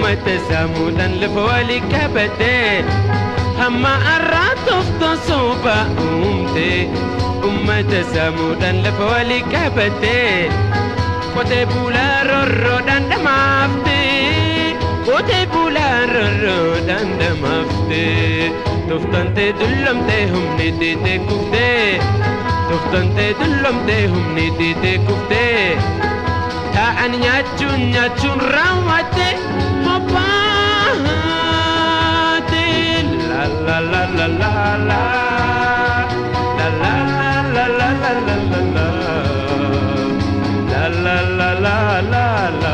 Ummata saamuudhaan lafa walii qabate hamma har'aa tooftaa soba uumte. Ummata saamuudhaan lafa walii qabate qotee bulaa rorroodhaan dhamaafte. Qotee bulaa rorroodhaan dhamaafte. Tooftaan tee dullomtee humni teetee kuftee. Tooftaan tee dullomtee humni teetee kuftee. Taa'an nyaachuun nyaachuun raawwatte hobbaate. La la la la la la. La la la la la la la la. La la la la la la.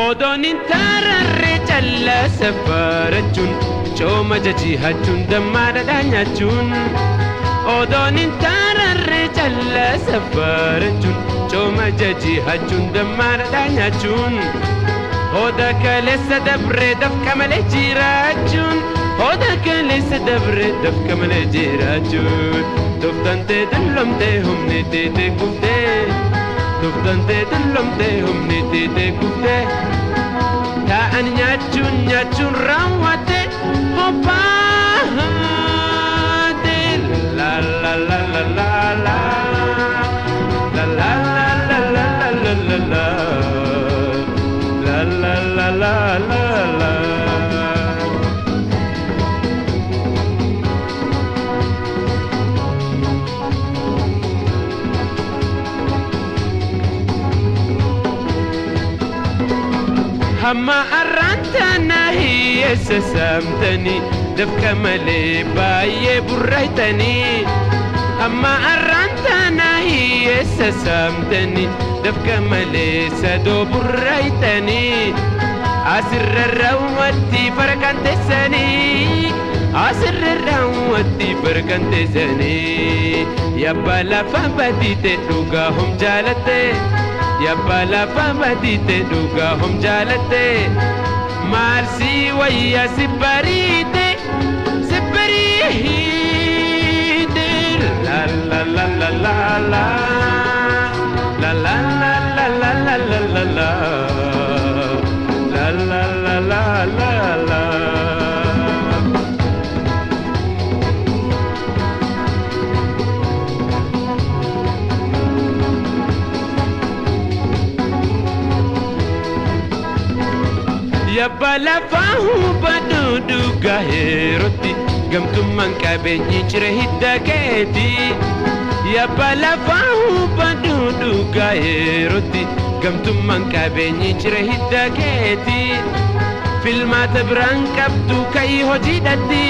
Odoon hin tararree callaa saffarachuun cooma jajihachuun dammaa dhadhaa nyaachuun. Odoon hin tararree callaa saffarachuun cooma jajihachuun dammaa dhadhaa nyaachuun. Hooda kaleessa dabree dafqa malee jiraachuun. Hooda kaleessa dabree dafqa malee jiraachuun. Tooftaan tee dullomtee humni teetee kuftee. Tooftaan tee dullomtee humni teetee kuftee. Taa'an nyaachuun nyaachuun raawwatte hobbaate. La la la la la la. La la la la la la la la. La la la la la la. Hamma har'aan tana hiyyeessa saamtanii dafqa malee baay'ee burraaytanii. Hamma har'aan tana hiyyeessa saamtanii dafqa malee sadoo burraaytanii. Asirra raawwatti farqaan teessanii. Asirra raawwatti farqaan teessanii. Yabbaa lafa badiite dhugaa hom jaalatte. Yabbaa lafa badiite dhugaa hom jaalatte. Maal si wayya si bariite si bariite. La la la la la la. La la la la la la la la la. La la la la la la. Yabbaa lafaa hubadhu dhugaa heerotti gamtummaan qabeenyi cire hidda keeti. Yabbaa lafaa hubadhu dhugaa heerotti gamtummaan qabeenyi cire hidda keeti. Filmaata biraan qabdu ka'ii hojiidhatti.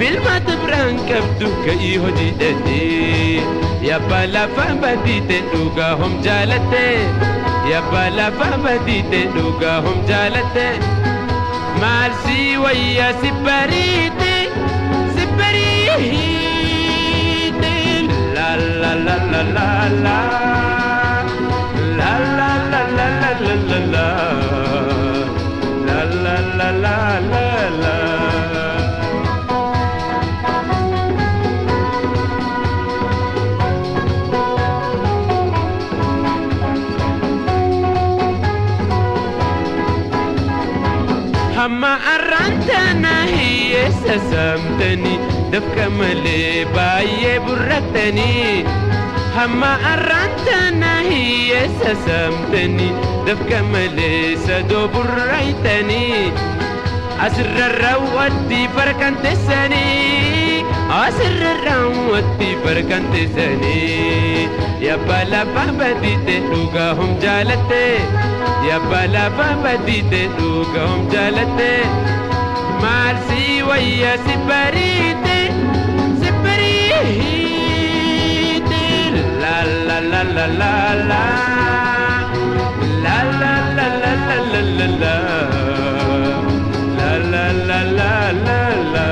Filmaata biraan qabdu ka'ii hojiidhatti. Yabbaa lafaa badiite dhugaa hom jaalatte. Yabbaa lafa badiite dhugaa hom jaalatte. Maal si wayya si bariite si bariite. La la la la la la. La la la la la la la la. La la la la la la. Hamma har'aan tana hiyyeessa saamtanii dafqa malee baay'ee burrattanii. Hamma har'aan tana hiyyeessa saamtanii dafqa malee sadoo burraaytanii. Asirra raawwatti farqaan teessanii. Asirra raawwatti farqaan teessanii. Yabbaa lafa badiite dhugaa hom jaalatte. Yabbaa lafa badiite dhugaa hom jaalatte. Maal si wayya si bariite si bariite. La la la la la la. La la la la la la la la. La la la la la la.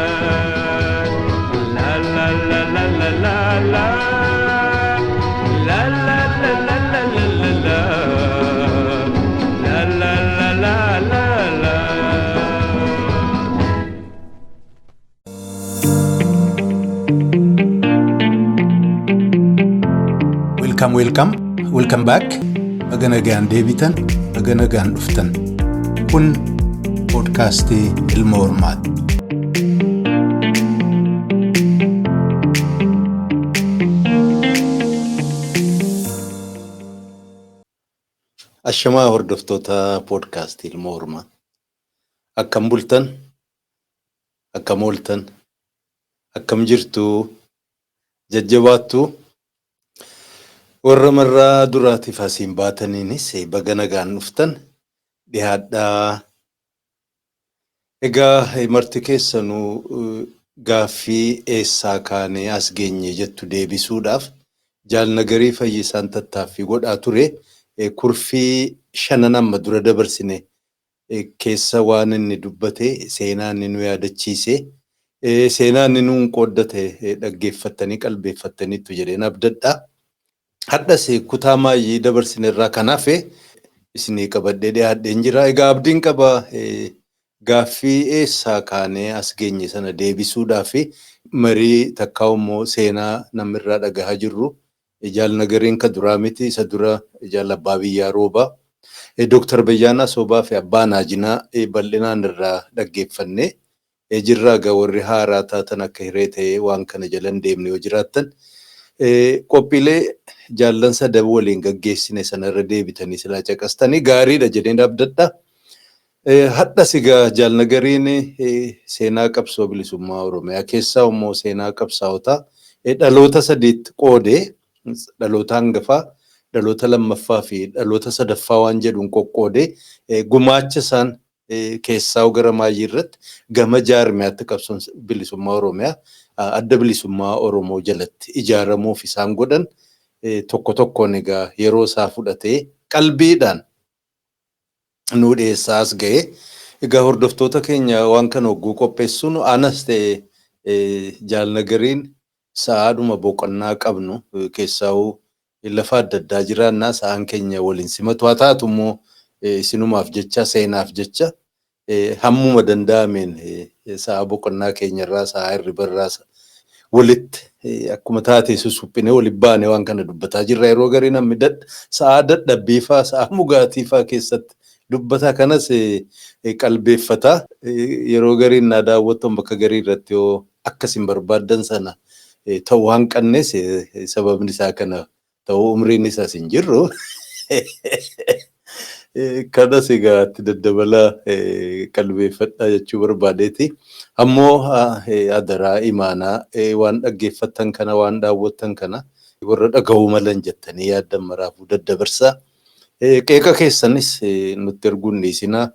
La la la la la la la. La la la la la la la la. La la la la la la. Welcome, welcome, welcome back. Baga nagaan deebitan, baga nagaan dhuftan. Kun poodkaastii Ilma Hormaati. Ashamaa hordoftoota poodkaastii Ilma Hormaa. Akkam bultan? Akkam ooltan? Akkam jirtu? Jajjabaattuu? Warra marraa duraatiif asiin baataniinis baga nagaan dhuftan dhiyaadhaa. Egaa marti keessanuu gaaffii eessaa kaanee as geenye jettu deebisuudhaaf Jaal Nagarii Fayyisaan tattaaffii godhaa ture. Kurfii shanan amma dura dabarsine keessa waan inni dubbate, seenaa inni nu yaadachiise, seenaa inni nuun qooddate dhaggeeffattanii qalbeeffattaniittu jedheen abdadha. Hadhas kutaa maayyii dabarsine irraa kan hafe isinii qabadhee dhiyaadheen jira. Egaa abdiin qaba gaaffii eessaa kaanee as geenye sana deebisuudhaaf marii takkaa immoo seenaa namni irraa dhagahaa jirru Jaal Nagariin ka duraa miti, isa dura Jaal Abbaa Biyyaa Roobaa, Dooktar Bayyaanaa Soobaa fi Abbaa Naajinaa bal'inaan irraa dhaggeeffannee jirraa. Egaa warri haaraa taatan akka hiree ta'ee waan kana jala hin deemne yoo jiraattan qophiilee jaallan sadan waliin gaggeessine sana irra deebitanii silaa caqastanii gaariidha jedheen abdadha. Hadhas egaa Jaal Nagariin seenaa qabsoo bilisummaa Oromiyaa keessaa immoo seenaa qabsaa'otaa dhaloota sadiitti qoodee, dhaloota hangafaa, dhaloota lammaffaa fi dhaloota sadaffaa waan jedhuun qoqqoodee, gumaacha isaan keessaa gara maayyii irratti gama jaarmiyaatti qabsoon bilisummaa Oromiyaa Adda Bilisummaa Oromoo jalatti ijaaramuuf isaan godhan tokko tokkoon egaa yeroo isaa fudhatee qalbiidhaan nuu dhiyeessaa as ga'e. Egaa hordoftoota keenya, waan kana hogguu qopheessuun anas ta'e Jaal Nagariin sa'aadhuma boqonnaa qabnu keessaa'uu lafa adda addaa jiraannaa, sa'aan keenya waliin simatu. Haa taatu immoo isinumaaf jecha, seenaaf jecha, hammuma danda'ameen sa'a boqonnaa keenyarraa, sa'a hirribarraa walitti akkuma taate susuphinee walitti baanee waan kana dubbataa jirra. Yeroo garii namni sa'a dadhabbiifaa, sa'a mugaatiifaa keessatti dubbataa kanas qalbeeffataa. Yeroo gariin naa daawwattoon bakka garii irratti yoo akkas hin barbaaddan sana ta'uu hanqannes sababni isaa kana ta'uu umriin isaas hin jirru. Kanas egaa itti daddabalaa qalbeeffadhaa jechuu barbaadeeti. Ammoo adaraa imaanaa waan dhaggeeffattan kana, waan daawwattan kana warra dhaga'uu malan jettanii yaaddan maraafuu daddabarsaa. Qeeqa keessanis nutti erguun dhiisinaa.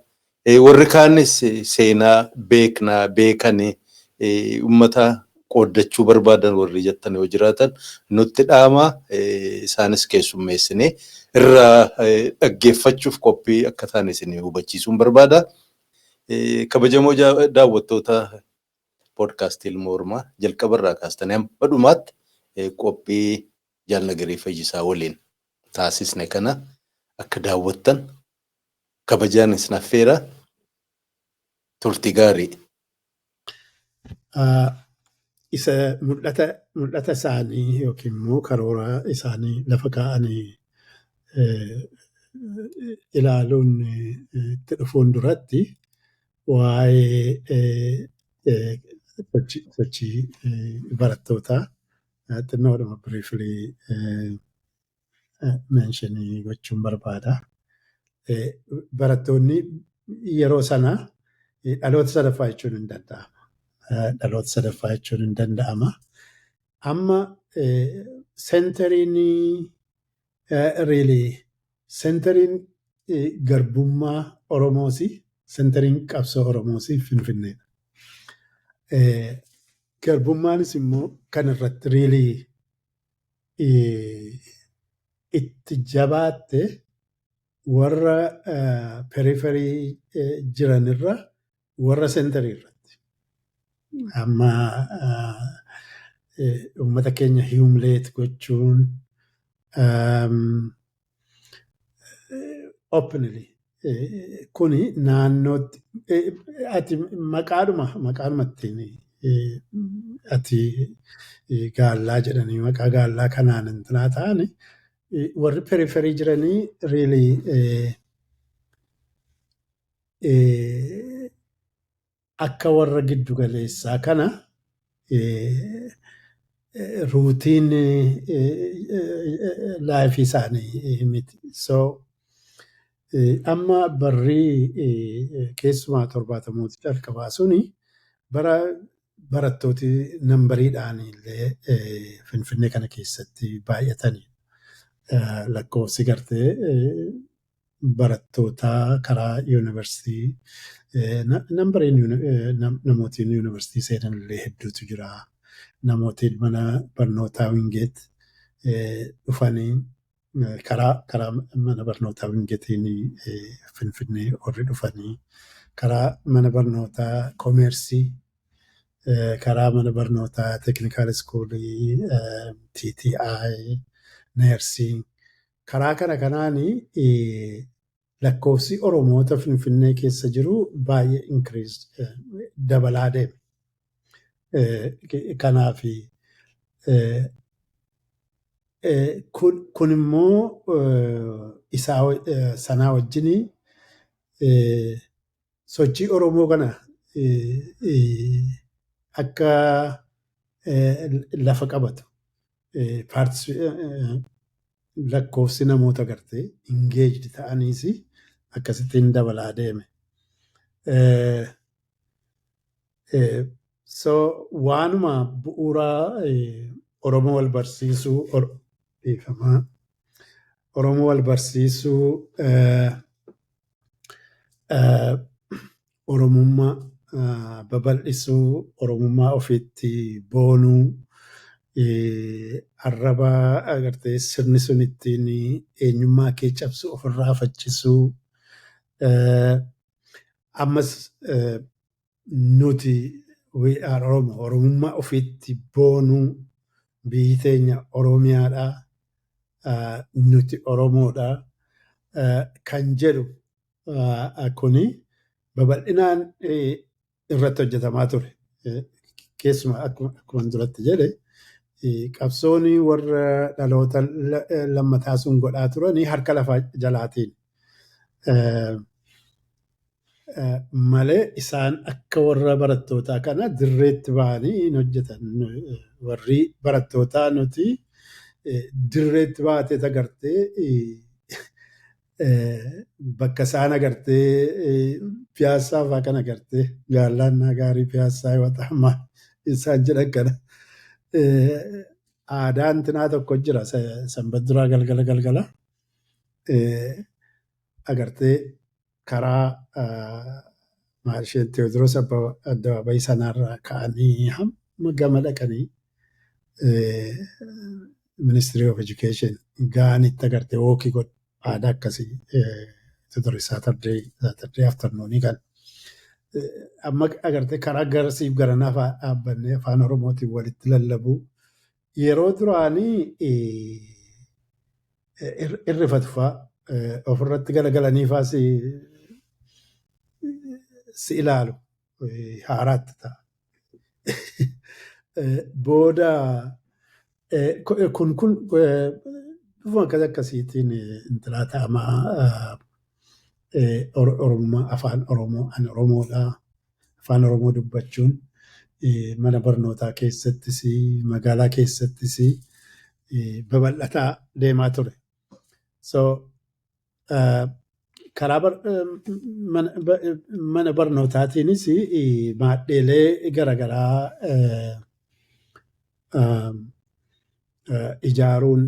Warri kaanis seenaa beeknaa beekanii uummata qooddachuu barbaadan warri jettan yoo jiraatan nutti dhaamaa, isaanis keessummeessinee irraa dhaggeeffachuuf qophii akka ta'an isin hubachiisuun barbaada. Kabajamoo daawwattoota poodkaastii Ilma Hormaa, jalqabarraa kaastanii hamma dhumaatti qophii Jaal Nagarii Fayyisaa waliin taasisne kana akka daawwattan kabajaan isin affeera. Turtii gaarii. Isa mul'ata isaanii yookiin immoo karoora isaanii lafa kaa'anii ilaaluun itti dhufuun duratti waa'ee sochii barattootaa xinnoodhuma briefly mention gochuun barbaada. Barattoonni yeroo sana dhaloota sadaffaa jechuun hin danda'ama. Dhaloota sadaffaa jechuun hin danda'ama. Amma centeriin, really, centeriin garbummaa Oromoosi, centeriin qabsoo Oromoosi Finfinneedha. Garbummaanis immoo kan irratti really itti jabaatte warra periphery jiranirra warra centerii irratti. Amma uummata keenya humiliate gochuun openly kuni naannootti ati maqaadhuma ittiin ati gaallaa jedhanii maqaa gaallaa kanaan intinaa ta'ani Warri periphery jiranii really akka warra giddu galeessaa kana routine life isaanii miti. So amma barrii keessumaa 70moota jalqabaa suni bara barattooti numberiidhaan illee Finfinnee kana keessatti baay'atanii, lakkoofsi gartee barattoota karaa yuunivarsiitii, numberiin namootiin yuunivarsiitii seenan illee hedduutu jira. Namootiin mana barnootaa Wingeet dhufanii, karaa mana barnootaa Wingeetiin Finfinnee warri dhufanii, karaa mana barnootaa Koomeersii, karaa mana barnootaa Technical Schoolii, TTI, Nursing, karaa kana kanaanii lakkoofsi Oromoota Finfinnee keessa jiru baay'ee increase, dabalaa deeme. Kanaaf kun immoo isaa sanaa wajjin sochii Oromoo kana akka lafa qabatu, lakkoofsi namoota gartee engaged ta'aniis akkasittiin dabalaa deeme. So waanuma bu'uuraa Oromoo wal barsiisuu, dhiifamaa, Oromoo wal barsiisuu, Oromummaa babal'isuu, Oromummaa ofiitti boonuu, arraba agartee sirni sun ittiin eenyummaa kee cabsu ofirraa faccisuu, ammas nuti we are Oromo, Oromummaa ofiitti boonuu, biyyi teenya Oromiyaadha, nuti Oromoodha kan jedhu kuni babal'inaan irratti hojjetamaa ture. Keessumaa akkuma duratti jedhe, qabsoon warra dhaloota lammataa sun godhaa turanii harka lafa jalaatiin. Malee isaan akka warra barattootaa kana dirreetti bahanii hin hojjetan. Warri barattootaa nuti dirreetti baatee agartee bakka isaan agartee Piyaassaa fa'aa kan agartee jaalannaa gaarii Piyaassaa yoo ta'an isaan jedhan kana. Aadaan tinaa tokko jira, Sanbata duraa galgala galgala agartee karaa maal isheen Teewodiroos Addabaabayii sanarraa ka'anii hamma gama dhaqanii Ministry of Education ga'anitti agartee walkii godhu, aadaa akkasii ture, Saturday afternoonii kan. Amma agartee karaa garasiif garanaa fa'aa dhaabbannee afaan Oromootiin walitti lallabuu. Yeroo duraanii irrifatu fa'aa, ofirratti galagalanii fa'aa si ilaalu, haaraatti ta'a. Booda kun dhufuma akkas akkasiitiin intalaa ta'amaa Oromummaa, afaan Oromoo, ani Oromoodha, afaan Oromoo dubbachuun mana barnootaa keessattis magaalaa keessattis babal'ataa deemaa ture. So karaa mana barnootaatiinis maadheelee garaagaraa ijaaruun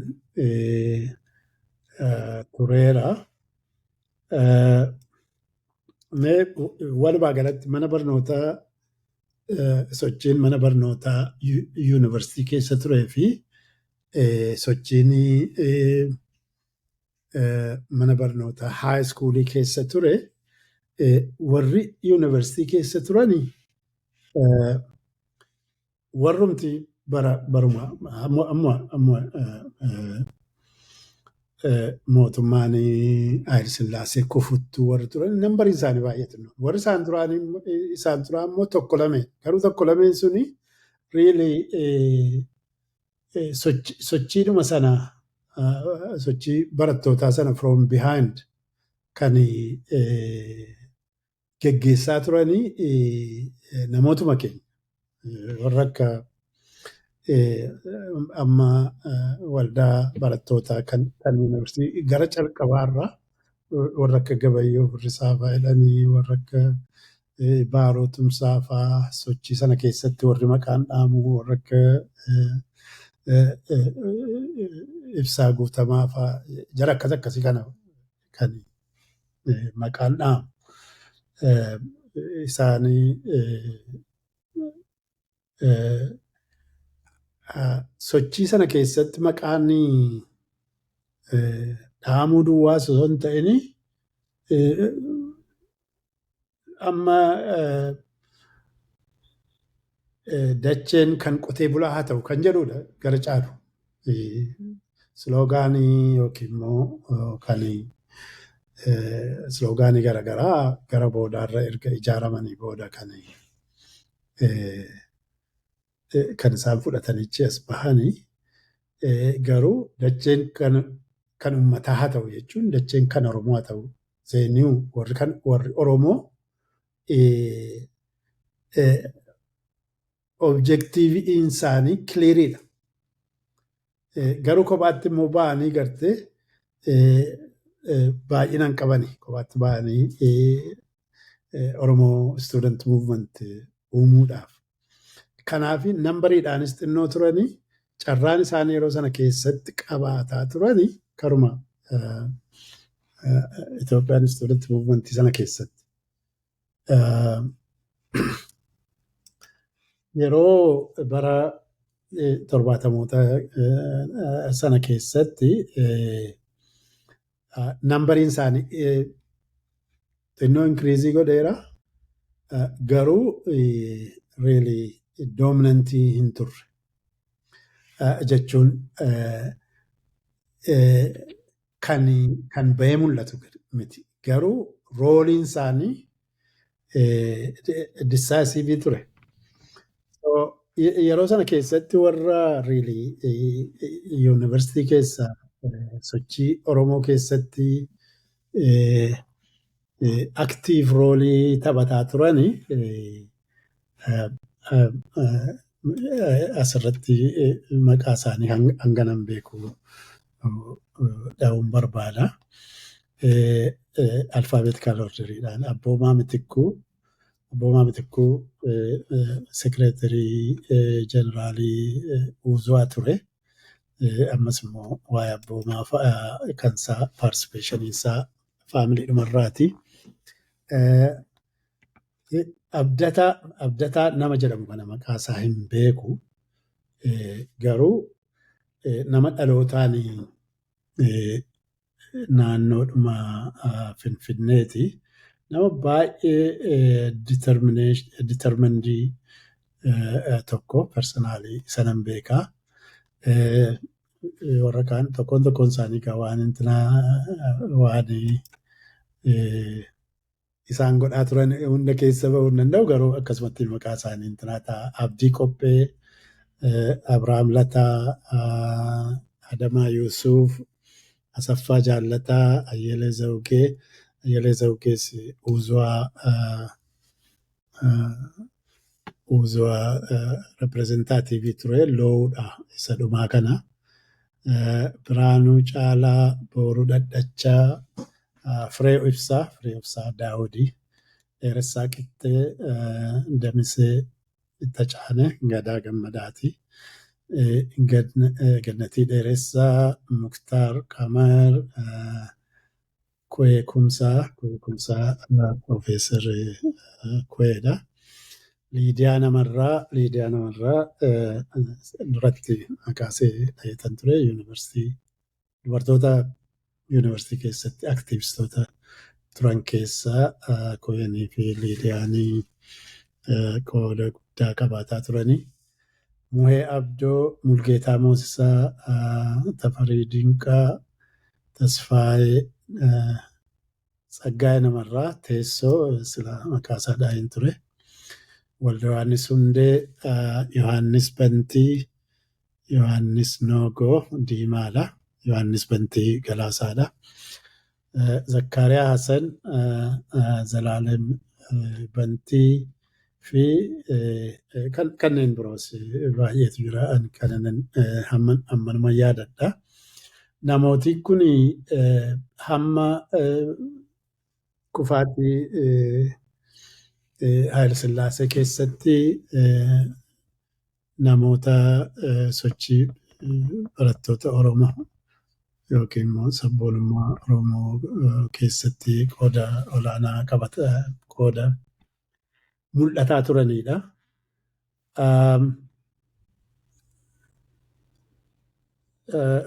tureera. Mee walumaa galatti mana barnootaa, sochiin mana barnootaa yuunivarsiitii keessa turee fi sochiin mana barnootaa high schoolii keessa ture, warri yuunivarsiitii keessa turanii warrumti bara baruma amma mootummaan Haayil Sillaasee kufuttuu warri turan numberiin isaanii baay'eetu. Warri isaan duraan immoo tokko lameen, garuu tokko lameen suni really sochiidhuma sana Sochii barattootaa sana from behind kan geggeessaa turanii namootuma keenya. Warra akka amma waldaa barattootaa kan yuunivarsiitii gara calqabaarraa warra akka Gabayyoo Firrisaa fa'aa jedhanii, warra akka Baaroo Tumsaa fa'aa, sochii sana keessatti warri maqaan dhaamu warra akka Ibsaa Guutamaa fa'aa, jara akkas akkasii kana kan maqaan dhaamu. Isaanii sochii sana keessatti maqaan dhahamuu duwwaa osoo hin ta'in, amma dacheen kan qotee bulaa haa ta'u kan jedhudha gara caalu. Sloganii yookiin immoo kan sloganii garaagaraa gara boodaarra erga ijaaramanii booda kan isaan fudhatanichi as bahanii, garuu dacheen kan uummataa haa ta'u jechuun dacheen kan Oromoo haa ta'u seenuu, warri kan warri Oromoo objectiveiin isaanii cleariidha. Garuu kophaatti immoo ba'anii gartee baay'inaan qabani, kophaatti ba'anii Oromoo Student Movement uumuudhaaf. Kanaaf numberiidhaanis xinnoo turanii, carraan isaanii yeroo sana keessatti qabaataa turanii karuma Itoophiyaan Student Movement sana keessatti. Yeroo bara 70moota sana keessatti numberiin isaanii xinnoo increase godheera. Garuu really dominantii hin turre. Jechuun kan bahee mul'atu miti. Garuu roleiin isaanii decisive ture. Yeroo sana keessatti warra really yuunivarsiitii keessa sochii Oromoo keessatti active role taphataa turani asirratti maqaa isaanii hanganan beeku dha'uun barbaada. Alphabetical orderiidhaan Abboomaa Mitikkuu. Abboomaa Mitikkuu secretary generalii Uuzuwaa ture. Ammas immoo waa'ee Abboomaa kan isaa participationii isaa family dhumarraati. Abdataa nama jedhamu kana maqaa isaa hin beeku. Garuu nama dhalootaan naannoodhuma Finfinneeti. Nama baay'ee determinedii tokko, personally sanan beekaa. Warra kaan tokkoon tokkoon isaanii egaa waan intinaa waan isaan godhaa turan hunda keessa bahuu hin danda'u, garuu akkasumatti maqaa isaanii intinaa ta'a. Abdii Qophee, Abrahaam Lataa, Adamaa Yuusuf, Asaffaa Jaallataa, Ayyelee Zawugee. Ayyelee Zawugees Uuzuwaa representative ture loowudha isa dhumaa kana. Biraanuu Caalaa, Booruu Dhadhachaa, Firee Ibsaa, Firee Ibsaa Daawudii, Dheeressaa Qixxee, Damisee Ittacaanee, Gadaa Gammadaati. Gannatii Dheeressaa, Muktaar Qamar, Ku'ee Kumsaa, Ku'ee Kumsaa Profeesar Ku'eedha. Liidiyaa Namarraa, Liidiyaa Namarraa duratti maqaa ishee dhaheetan ture, yuunivarsiitii dubartoota yuunivarsiitii keessatti activistoota turan keessaa Ku'eenii fi Liidiyaanii qooda guddaa qabaataa turanii. Muhee Abdoo, Mulgeetaa Moosisaa, Tafarii Dinqaa, Tasfaayee Tsaggaayee Namarraa, teessoo sila maqaa isaa dhahin ture. Walda Yohaannis Hundee, Yohaannis Bantii, Yohaannis Noogoo Diimaadha. Yohaannis Bantii Galaasaadha. Zakkaariyaa Hasan, Zalaalem Bantii fi kanneen biroos baay'eetu jira. Kanan hammanuma yaadadha. Namooti kun hamma kufaatii Haayile Sillaasee keessatti namoota sochii barattoota Oromoo yookiin immoo sabboonummaa Oromoo keessatti qooda olaanaa qabata, qooda mul'ataa turanidha.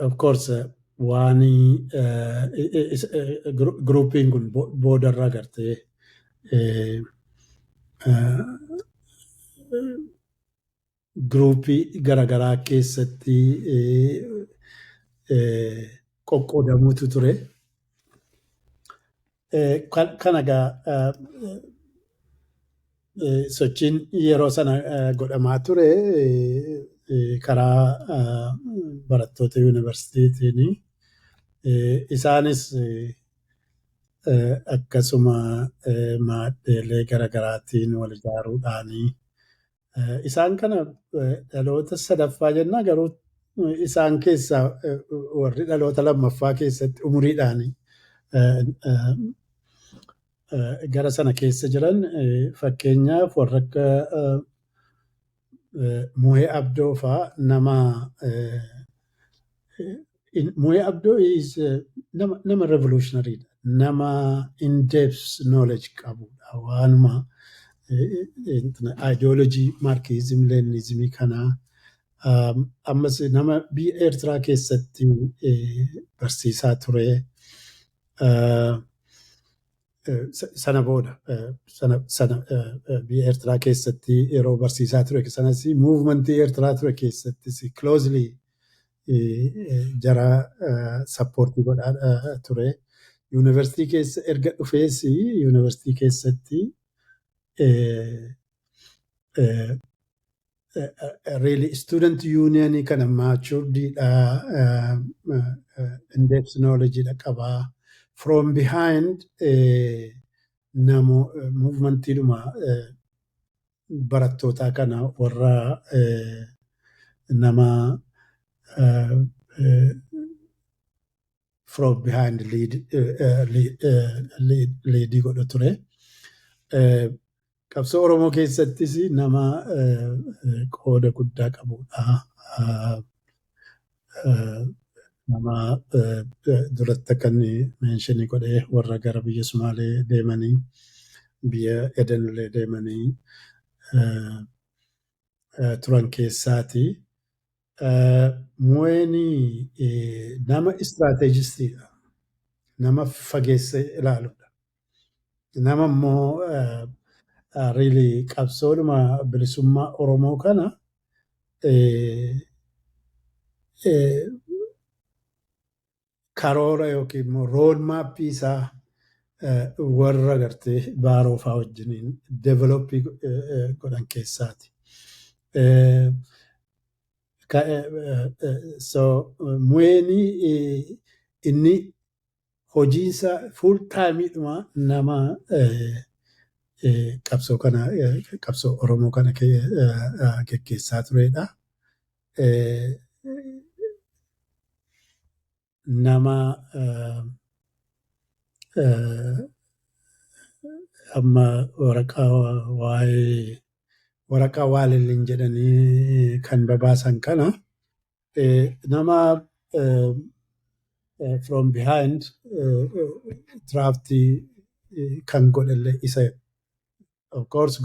Of course, waan groupiin kun boodarra gartee groupii garaagaraa keessatti qoqqoodamuutu ture. Kana egaa sochiin yeroo sana godhamaa ture karaa barattoota yuunivarsiitiitiin. Isaanis akkasuma maadheelee garaagaraatiin wal ijaaruudhaanii isaan kana dhaloota sadaffaa jennaa, garuu isaan keessaa warri dhaloota lammaffaa keessatti umuriidhaanii gara sana keessa jiran, fakkeenyaaf warra akka Muhee Abdoo fa'aa. Nama Muhee Abdoo is nama revolutionary dha. Nama in-depth knowledge qabudha. Waanuma ideology Marxism Leninismii kanaa, ammas nama biyya Eertiraa keessatti barsiisaa ture. Sana booda sana biyya Eertiraa keessatti yeroo barsiisaa ture sanas movementii Eertiraa ture keessattis closely jara supportii godhaa ture. Yuunivarsiitii keessa erga dhufees yuunivarsiitii keessatti really student union kana maturedidha, in-depth knowledge dha qabaa. From behind namo movementiidhuma barattootaa kana warra nama from behind leadii godhu ture. Qabsoo Oromoo keessattis nama qooda guddaa qabudha. Nama duratti akka inni mentionii godhee warra gara biyya Sumaalee deemanii, biyya Edenillee deemanii turan keessaati. Muheen nama strategistiidha. Nama fageessee ilaaludha. Nama immoo really qabsoodhuma bilisummaa Oromoo kana karoora yookiin immoo road mapii isaa warra gartee Baaroo fa'aa wajjiniin developii godhan keessaati. So Muheen inni hojiinsa full timeidhuma nama qabsoo kana, qabsoo Oromoo kana geggeessaa turedha. Nama amma waraqaa waa'ee waraqaa Waalilin jedhanii kan babaasan kana nama from behind draftii kan godhellee isa. Of course,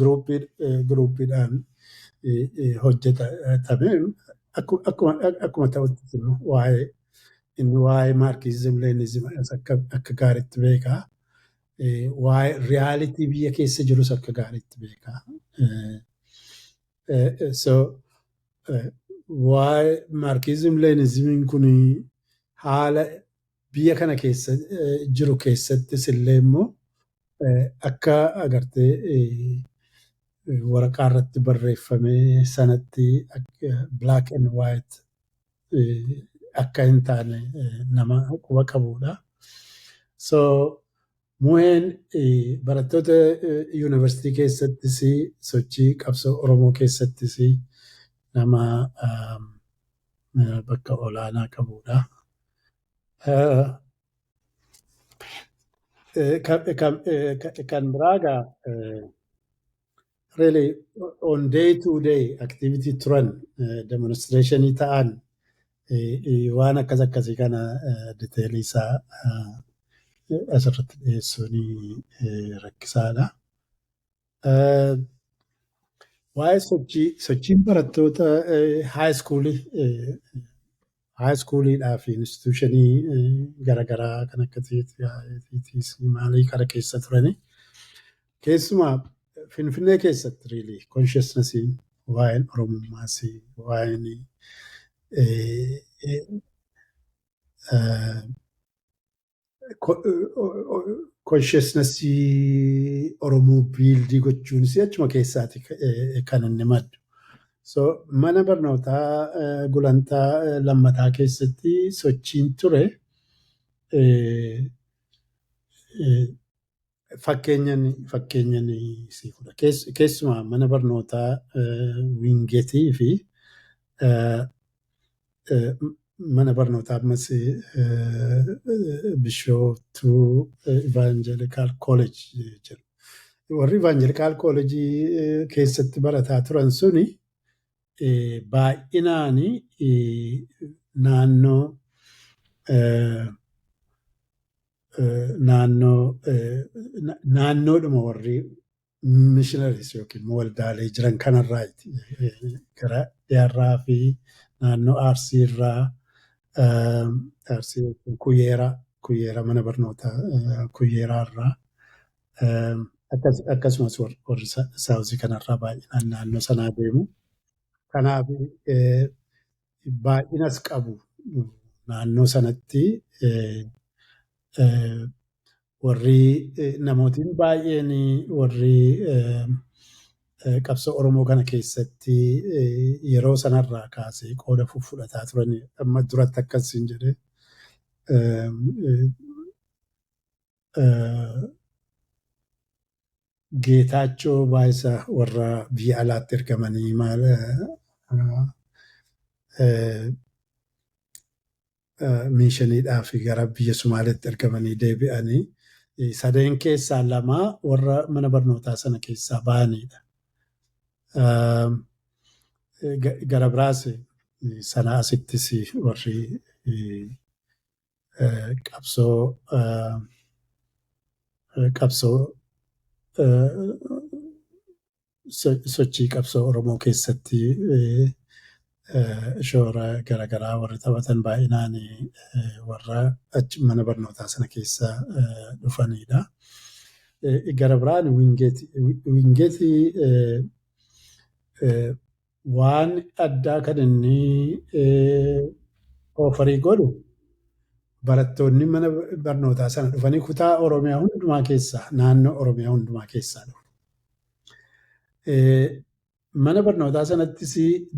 groupiidhaan hojjetame. Akkuma ta'utti jiru waa'ee inni waa'ee Marxism Leninism akka gaariitti beekaa. Waa'ee reality biyya keessa jirus akka gaariitti beekaa. So waa'ee Marxism Leninismiin kun haala biyya kana keessa jiru keessattis illee immoo akka agartee waraqaa irratti barreeffamee sanatti black and white akka hin taane nama quba qabudha. So Muheen barattoota yuunivarsiitii keessattis, sochii qabsoo Oromoo keessattis nama bakka olaanaa qabudha. Kan biraa egaa really on day to day activity turan, demonstrationii ta'an, waan akkas akkasii kana detailii isaa asirratti dhiyeessuun rakkisaadha. Waa'ee sochiin barattoota high schooliidhaa fi institutionii garaagaraa kan akka TTC maalii kana keessa turani. Keessumaa Finfinnee keessatti really consciousnessiin waa'een Oromummaas, waa'een consciousnessii Oromoo buildii gochuunis achuma keessaati kan inni maddu. So mana barnootaa gulantaa lammataa keessatti sochiin ture fakkeenyan sii fudha. Keessumaa mana barnootaa Wingeetii fi mana barnootaa ammas Bishooftuu Evangelical College jedhu. Warri Evangelical College keessatti barataa turan suni baay'inaan naannoodhuma warri missionaries yookiin waldaalee jiran kanarraa gara dhiyaarraa fi naannoo Arsii irraa, Arsii Kuyyeera, mana barnootaa Kuyyeeraa irraa, akkasumas warri southii kanarraa baay'inaan naannoo sanaa deemu. Kanaaf baay'inas qabu naannoo sanatti, warri namootiin baay'een warri qabsoo Oromoo kana keessatti yeroo sanarraa kaasee qooda fudhataa turan, amma duratti akkasiin jedhee, Geetaachoo Baayisaa warra biyya alaatti ergamanii maal missioniidhaaf gara biyya Sumaaleetti ergamanii deebi'anii, sadeen keessaa lama warra mana barnootaa sana keessaa bahanidha. Gara biraas sana asittis warri qabsoo sochii qabsoo Oromoo keessatti shoora garaagaraa warri taphatan baay'inaan warra achi mana barnootaa sana keessa dhufanidha. Gara biraan Wingeetii waan addaa kan inni offerii godhu, barattoonni mana barnootaa sana dhufanii kutaa Oromiyaa hundumaa keessaa, naannoo Oromiyaa hundumaa keessaa dhufu. Mana barnootaa sanattis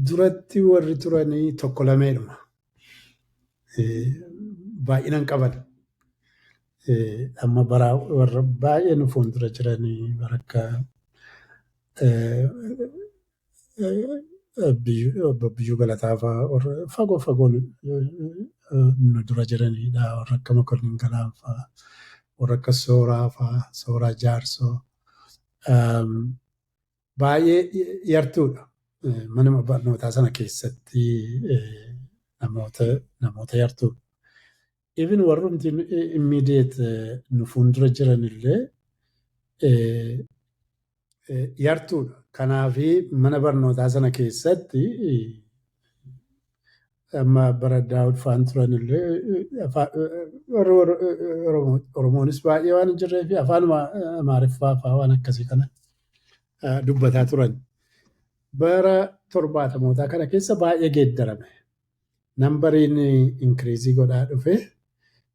duratti warri turanii tokko lameedhuma. Baay'inaan qaban. Amma bara warra baay'ee nu fuuldura jiranii, bara akka Biyyuu Galataa fa'aa, warra fagoo fagoo nu dura jiranidha. Warra akka Mokonnin Galaan fa'aa, warra akka Sooraa fa'aa, Sooraa Jaarsoo. Baay'ee yartuudha. Mana barnootaa sana keessatti namoota yartuudha. Even warrumti immediate nu fuuldura jiran illee yartuudha. Kanaafi mana barnootaa sana keessatti amma bara Daawud fa'aan turan illee Oromoonis baay'ee waan hin jirree fi afaanuma Amaariffaa fa'aa waan akkasii kana dubbataa turan. Bara 70mootaa kana keessa baay'ee geeddarame. Numberiin increaseii godhaa dhufe.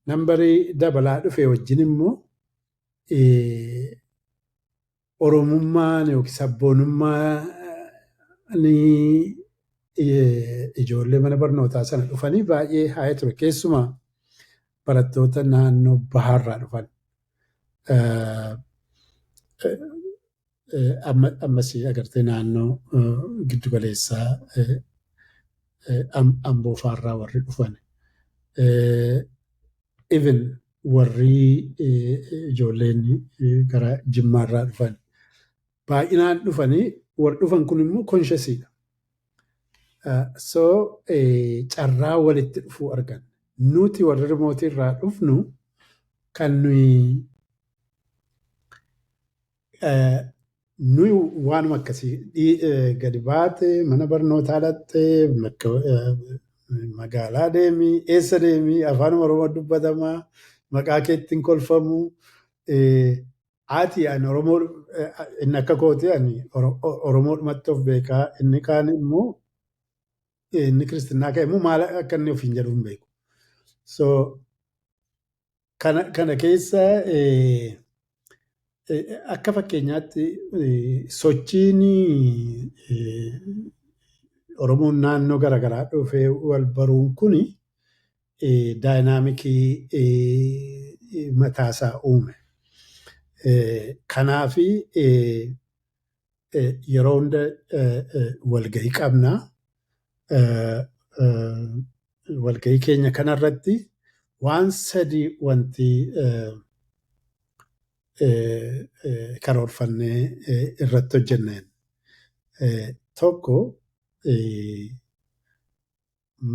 Numberii dabalaa dhufe wajjin immoo Oromummaan yookiin sabboonummaan ijoollee mana barnootaa sana dhufanii baay'ee haaya ture. Keessumaa barattoota naannoo bahaarraa dhufan. Ammas agartee naannoo giddugaleessaa Amboo fa'arraa warri dhufan. Even warri ijoolleen gara Jimmaarraa dhufan. Baay'inaan dhufanii, warri dhufan kun immoo consciousiidha. So carraa walitti dhufuu argan. Nuti warri remotei irraa dhufnu kan nuyi waanuma akkasii gadi baate, mana barnootaa dhattee, magaalaa deemii, eessa deemii, afaan Oromoo dubbatamaa, maqaa keetti hin kolfamu. Ati ani Oromoo, inni akka kooti ani Oromoodhumatti of beekaa, inni kaan immoo, inni kiristinnaa ka'e immoo maal akka inni ofiin jedhu hin beeku. So kana keessa akka fakkeenyaatti sochiin Oromoon naannoo garaagaraa dhufee wal baruun kuni dynamicii mataasaa uume. Kanaafi yeroo hunda walgahii qabnaa. Walgahii keenya kanarratti waan sadii wanti karoorfannee irratti hojjenneen. Tokko,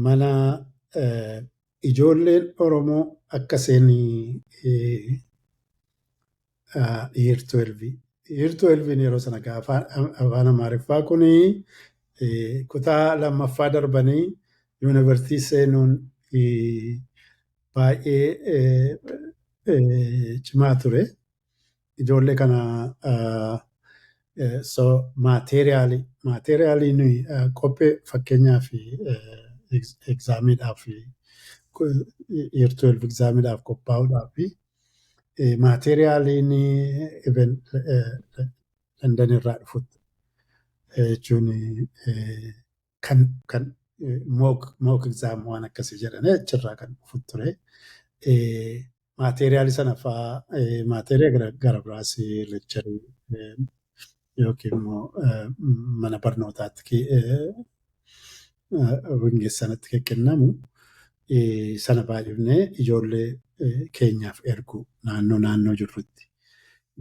mana ijoolleen Oromoo akka isheen year 12. Year 12 yeroo sana gaafa afaan Amaariffaa kuni kutaa lammaffaa darbanii yuunivarsiitii seenuun baay'ee cimaa ture. Ijoollee kana so materialii nuyi qophee, fakkeenyaaf examiidhaaf, year 12 examiidhaaf qophaa'uudhaaf materialiin even London irraa dhufutti jechuun kan mock exam waan akkasii jedhanii achirraa kan dhufu ture. Materialii sana fa'aa, material gara biraas lectureii yookiin immoo mana barnootaatti wingeessanatti kennamu sana baay'ifnee ijoollee keenyaaf ergu naannoo naannoo jirrutti.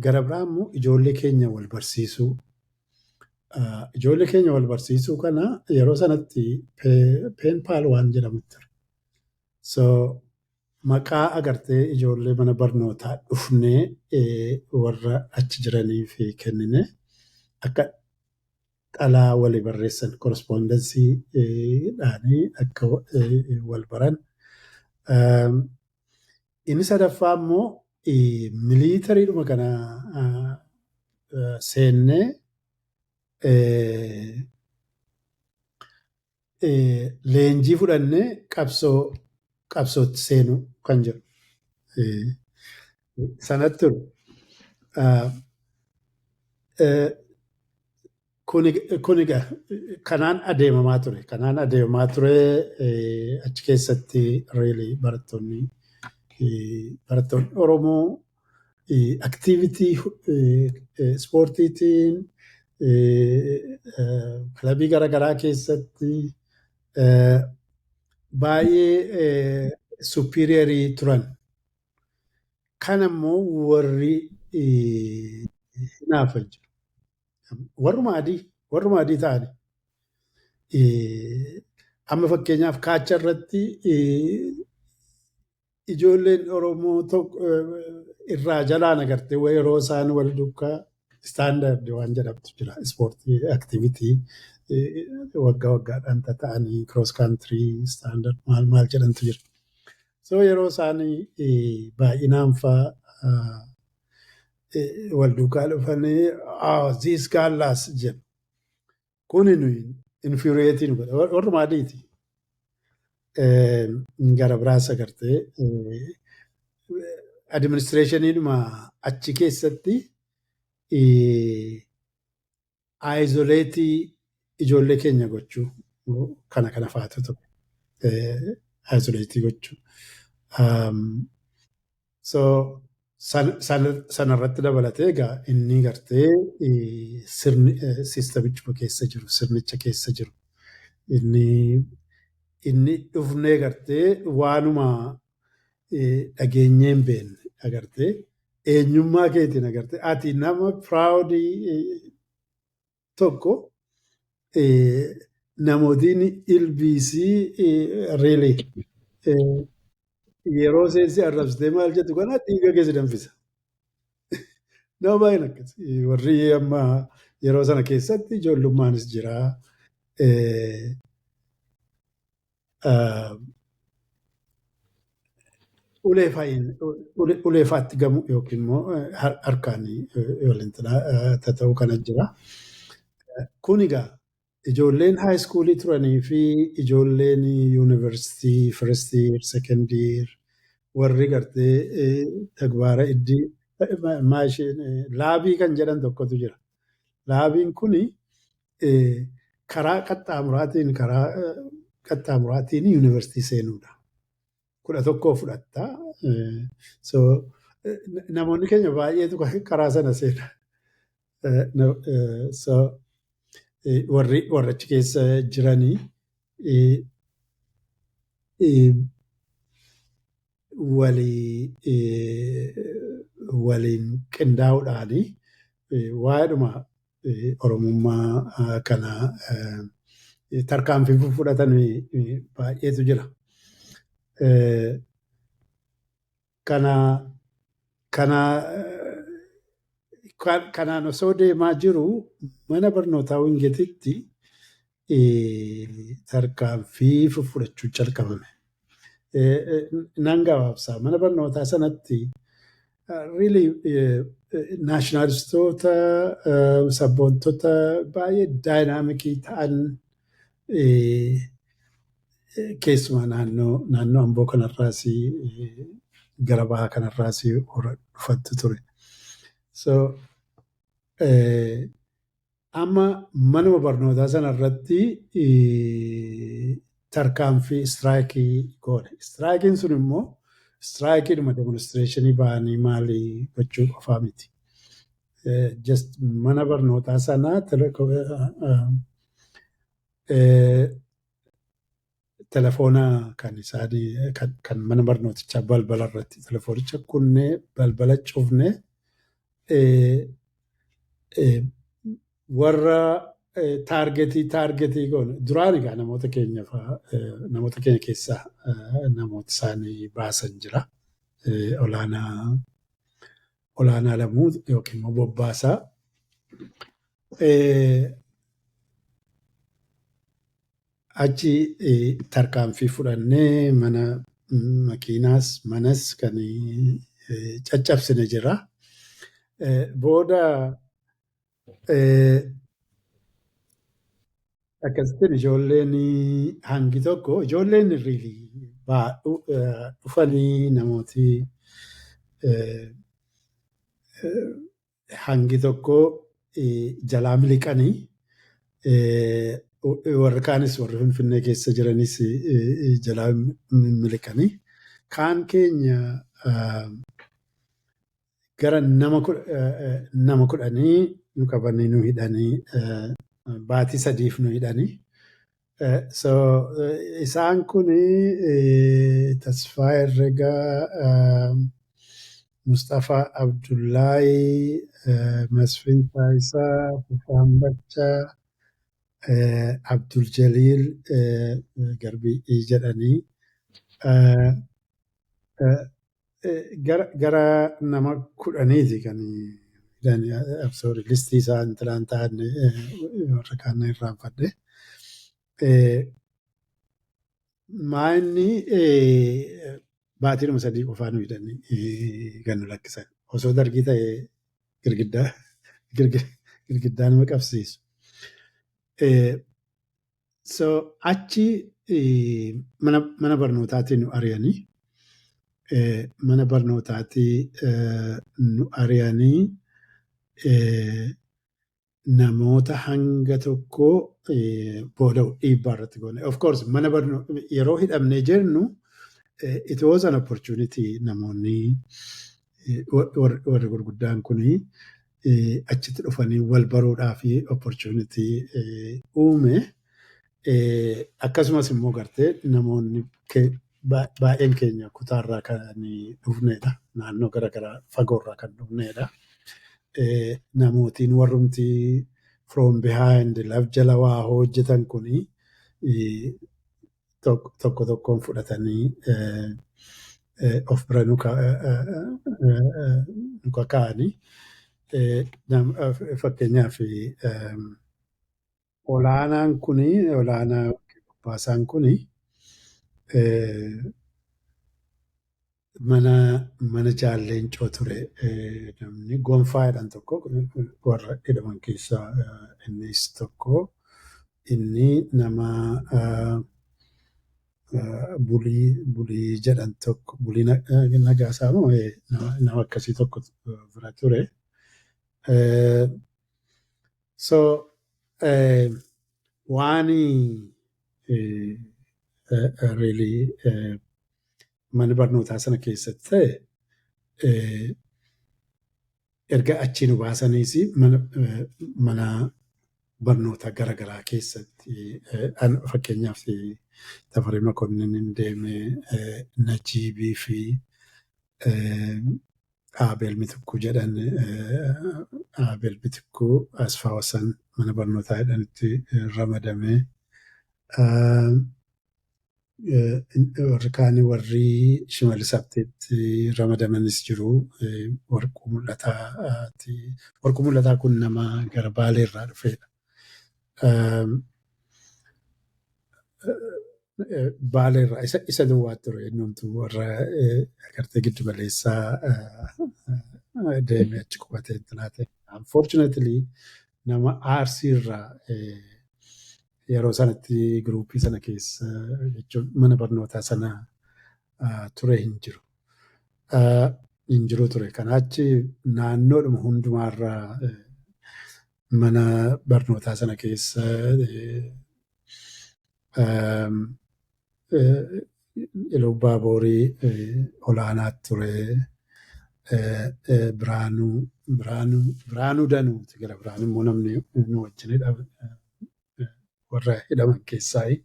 Gara biraa immoo ijoollee keenya wal barsiisuu. Ijoollee keenya wal barsiisuu kana yeroo sanatti pen pal waan jedhamu ture. So maqaa agartee ijoollee mana barnootaa dhufnee warra achi jiraniif kennine, akka xalaa walii barreessan, correspondenceiidhaanii akka wal baran. Inni sadaffaa immoo militarydhuma kana seennee leenjii fudhannee qabsootti seenuu kan jedhu. Sanatti ture. Kun egaa kanaan adeemamaa ture. Kanaan adeemamaa ture, achi keessatti really barattoonni Oromoo activity ispoortiitiin, kilabii garaagaraa keessatti baay'ee superiorii turan. Kan ammoo warri hinaafan jiru. Warruma adii ta'ani. Amma fakkeenyaaf kaacha irratti ijoolleen Oromoo tokko irraa jalaan agartee yeroo isaan wal duukaa standard waan jedhamtu jira. Ispoortii activity waggaa waggaadhaan ta'anii cross country standard maal maal jedhantu jira. So yeroo isaan baay'inaan fa'aa wal duukaa dhufanii, "These gallas" jedhu. Kuni nuyi infuriating nu godha. Warruma adiiti. Gara biraas agartee administrationiidhuma achi keessatti isolateii ijoollee keenya gochuu. Kana kana fa'aatu ture. Isolate gochuu. So sanarratti dabalatee egaa inni gartee sirni systemichuma keessa jiru, sirnicha keessa jiru. Inni dhufnee gartee waanuma dhageenyee hin beekne agartee, eenyummaa keetiin agartee, ati nama proudii tokko, namootiin ilbiisii really yeroo seensi arrabsitee maal jettu kana dhiiga keessa danfisa. Nama baay'een akkas. Warri amma yeroo sana keessatti ijoollumaanis jira. Ulee faatti gamu yookiin immoo harkaan waliin ta'uu kana jira. Kun egaa ijoolleen high schoolii turanii fi ijoolleen yuunivarsiitii first year, second year, warri gartee tagbaara iddii labii kan jedhan tokkotu jira. Labiin kuni karaa qaxxaamuraatiin yuunivarsiitii seenuudha. 11 fudhattaa. So namoonni keenya baay'eetu karaa sana seena. So warri achi keessa jiranii waliin qindaa'uudhaani waa'eedhuma Oromummaa kana tarkaanfii fudhatan baay'eetu jira. Kanaan osoo deemaa jiru mana barnootaa Wingeetitti tarkaanfii fudhachuu calqabame. Nan gabaabsa, mana barnootaa sanatti really nationalistoota, sabboontota baay'ee dynamicii ta'an, keessumaa naannoo Amboo kanarraas gara bahaa kanarraas warra dhufantu ture. So amma manuma barnootaa sanarratti tarkaanfii strikeii goone. Strikeiin sun immoo strikeiidhuma demonstrationii ba'anii maalii gochuu qofaa miti. Just mana barnootaa sanaa telefoona kan isaanii kan mana barnootichaa balbala irratti telefoonicha kunnee balbala cufnee warra targetii goone. Duraan egaa namoota keenya fa'aa, namoota keenya keessaa namoota isaanii baasan jira. Olaanaa Lamuu yookiin immoo Bobbaasaa. Achi tarkaanfii fudhannee mana makiinaas manas kan caccabsine jira. Booda akkasittiin ijoolleen hangi tokko, ijoolleen really dhufanii, namooti hangi tokko jalaa miliqanii, warri kaanis warri Finfinnee keessa jiranis jalaa miliqanii, kaan keenya gara nama 10 nu qabanii nu hidhanii, baatii 3f nu hidhanii. So isaan kuni Tasfaa Herregaa, Mustafaa Abdullaayii, Masfin Taayisaa, Fufaa Hambachaa, Abdul Jaliil Garbii jedhanii gara nama 10ti kan hidhani. Sorry, listii isaa intilaan ta'an warra kaan irraanfadhe. Maa inni baatiidhuma 3 qofaa nu hidhanii kan nu lakkisan. Osoo dargii ta'ee girgiddaa nama qabsiisu. So achi mana barnootaatii nu ari'anii, mana barnootaatii nu ari'anii. Namoota hanga tokko booda dhiibbaa irratti goone. Of course, mana barnootaa yeroo hidhamnee jennu, it was an opportunity. Namoonni warri gurguddaan kuni achitti dhufanii wal baruudhaa fi opportunity uume. Akkasumas immoo gartee namoonni baay'een keenya kutaarraa kan dhufnedha. Naannoo garaagaraa fagoorraa kan dhufnedha. Namootiin warrumti from behind laf jala waa hojjetan kuni tokko tokkoon fudhatanii of bira nu kakaa'anii. Fakkeenyaaf, Olaanaan kuni, Olaanaa Baasaan kuni, mana Jaalleencoo ture. Namni Gonfaa jedhan tokko warra hidhaman keessaa innis tokko. Inni nama Bulii jedhan tokko, Bulii Nagaasaa moo nama akkasii tokko bira ture. So waan really mana barnootaa sana keessatti ta'e, erga achii nu baasaniis mana barnootaa garaagaraa keessatti, fakkeenyaaf, Tafarii Makonnin hin deeme, Najiibii fi Abeel Mitikkuu jedhan, Abeel Mitikkuu Asfaawasan mana barnootaa jedhanitti ramadame. Warri kaanii, warri Shimallis Abteetti ramadamanis jiru. Warquu Mul'ataati. Warquu Mul'ataa kun nama gara Baalee irraa dhufedha. Baalee irraa isa duwwaa ture innumtuu warra agartee giddu galeessaa deemee achi qubatee ta'e. Unfortunately, nama Arsii irraa yeroo sanatti groupii sana keessa, jechuun mana barnootaa sana ture, hin jiru. Hin jiru ture. Kanaachi naannoodhuma hundumaarraa mana barnootaa sana keessa Iluu Baaborii Olaanaa ture. Biraanuu Danuuti, gara biraan immoo namni nu wajjin warra hidhaman keessaayi.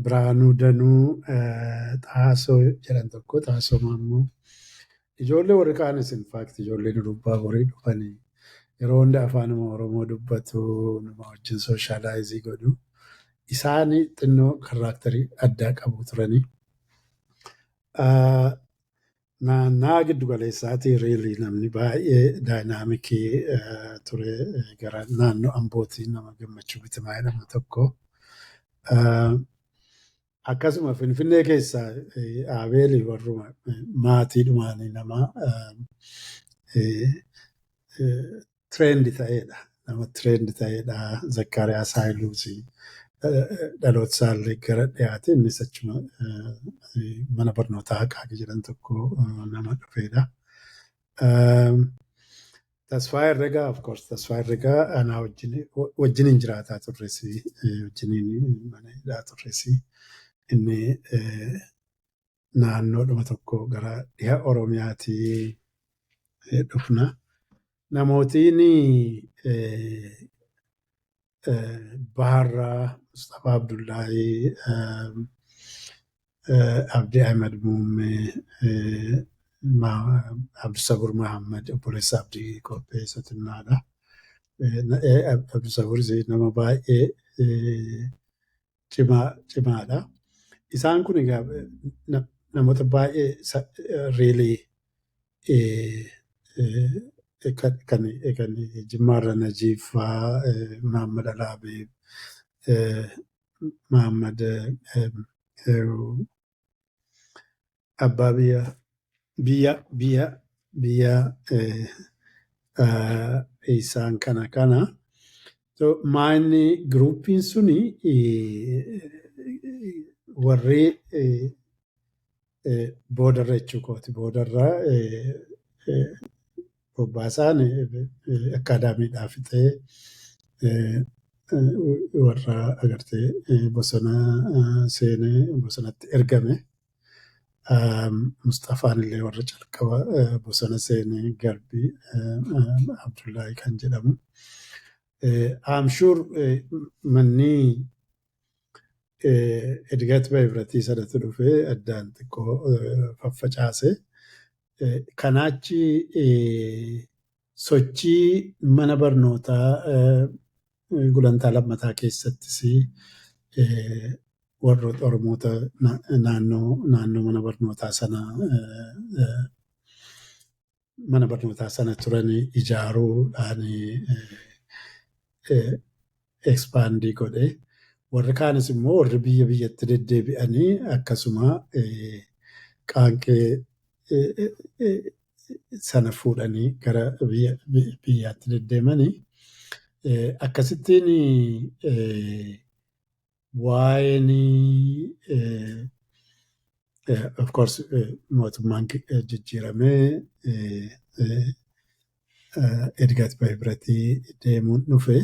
Biraanuu Danuu, Xaasoo jedhan tokko, Xaasoo Maammoo. Ijoollee warri kaanis, in fact, ijoolleen Iluu Baaborii dhufanii yeroo hunda afaanuma Oromoo dubbatu, nama wajjin socialize godhu. Isaani xinnoo characterii addaa qabu turanii. Naannaa giddu galeessaatii really namni baay'ee dynamicii ture gara naannoo Ambootii nama Gammachuu Bitimaa jedhamu tokko. Akkasuma Finfinnee keessaa Abeeli warruma maatiidhumaanii nama trained ta'edha. Nama trained ta'edha. Zakkaariyaas Haayiluusi dhaloota isaallee gara dhiyaate, innis achuma mana barnootaa Haqaaqii jedhan tokko nama dhufedha. Tasfaa Herregaa, of course, Tasfaa Herregaa anaa wajjiniin jiraataa turres, wajjiniin mana hidhaa turres. Inni naannoodhuma tokko gara dhiha Oromiyaatii dhufna. Namootiin Baharraa Mustafaa Abdullaahii, Abdii Ahmed Muummee, Abdusabur Mahammad, obboleessa Abdii Qopheessa xinnaadha. Abdusaburis nama baay'ee cimaadha. Isaan kun egaa namoota baay'ee really kan Jimmaarra Najiib fa'aa, Mahammad Alaabee, Mahammad abbaa biyya isaan kana. So maanni groupiin suni warri boodarra jechuu kooti, boodarra Bobbaasaan academydhaa fixee Warra agartee bosona seenee bosonatti ergame. Mustafaan illee warra calqaba bosona seenee Garbii Abdullahi kan jedhamu. I'm sure manni Edgat Bahibratii sanatu dhufee addaan xiqqoo faffacaase. Kanaachi sochii mana barnootaa gulantaa lammataa keessattis warroota Oromoota naannoo mana barnootaa sana turan ijaaruudhaan expand godhe. Warri kaanis immoo warri biyya biyyatti deddeebi'anii akkasuma qaanqee sana fuudhanii gara biyya biyyaatti deddeemanii akkasittiin waa'een, of course, mootummaan jijjiiramee Edgat Bahibratii deemuun dhufe.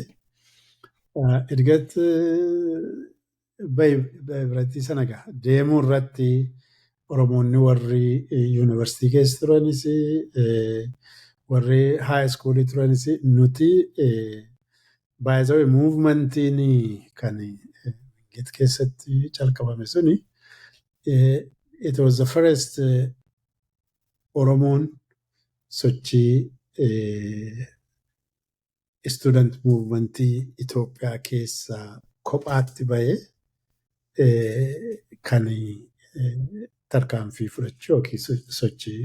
Edgat Bahibratii sana deemuu irratti Oromoonni warri yuunivarsiitii keessa turanis, warri high schoolii turanis, nuti by the way movementiin kan Wingate keessatti calqabame suni, it was the first Oromoon sochii student movementii Itoophiyaa keessaa kophaatti bahee kan tarkaanfii fudhachuu yookiin sochii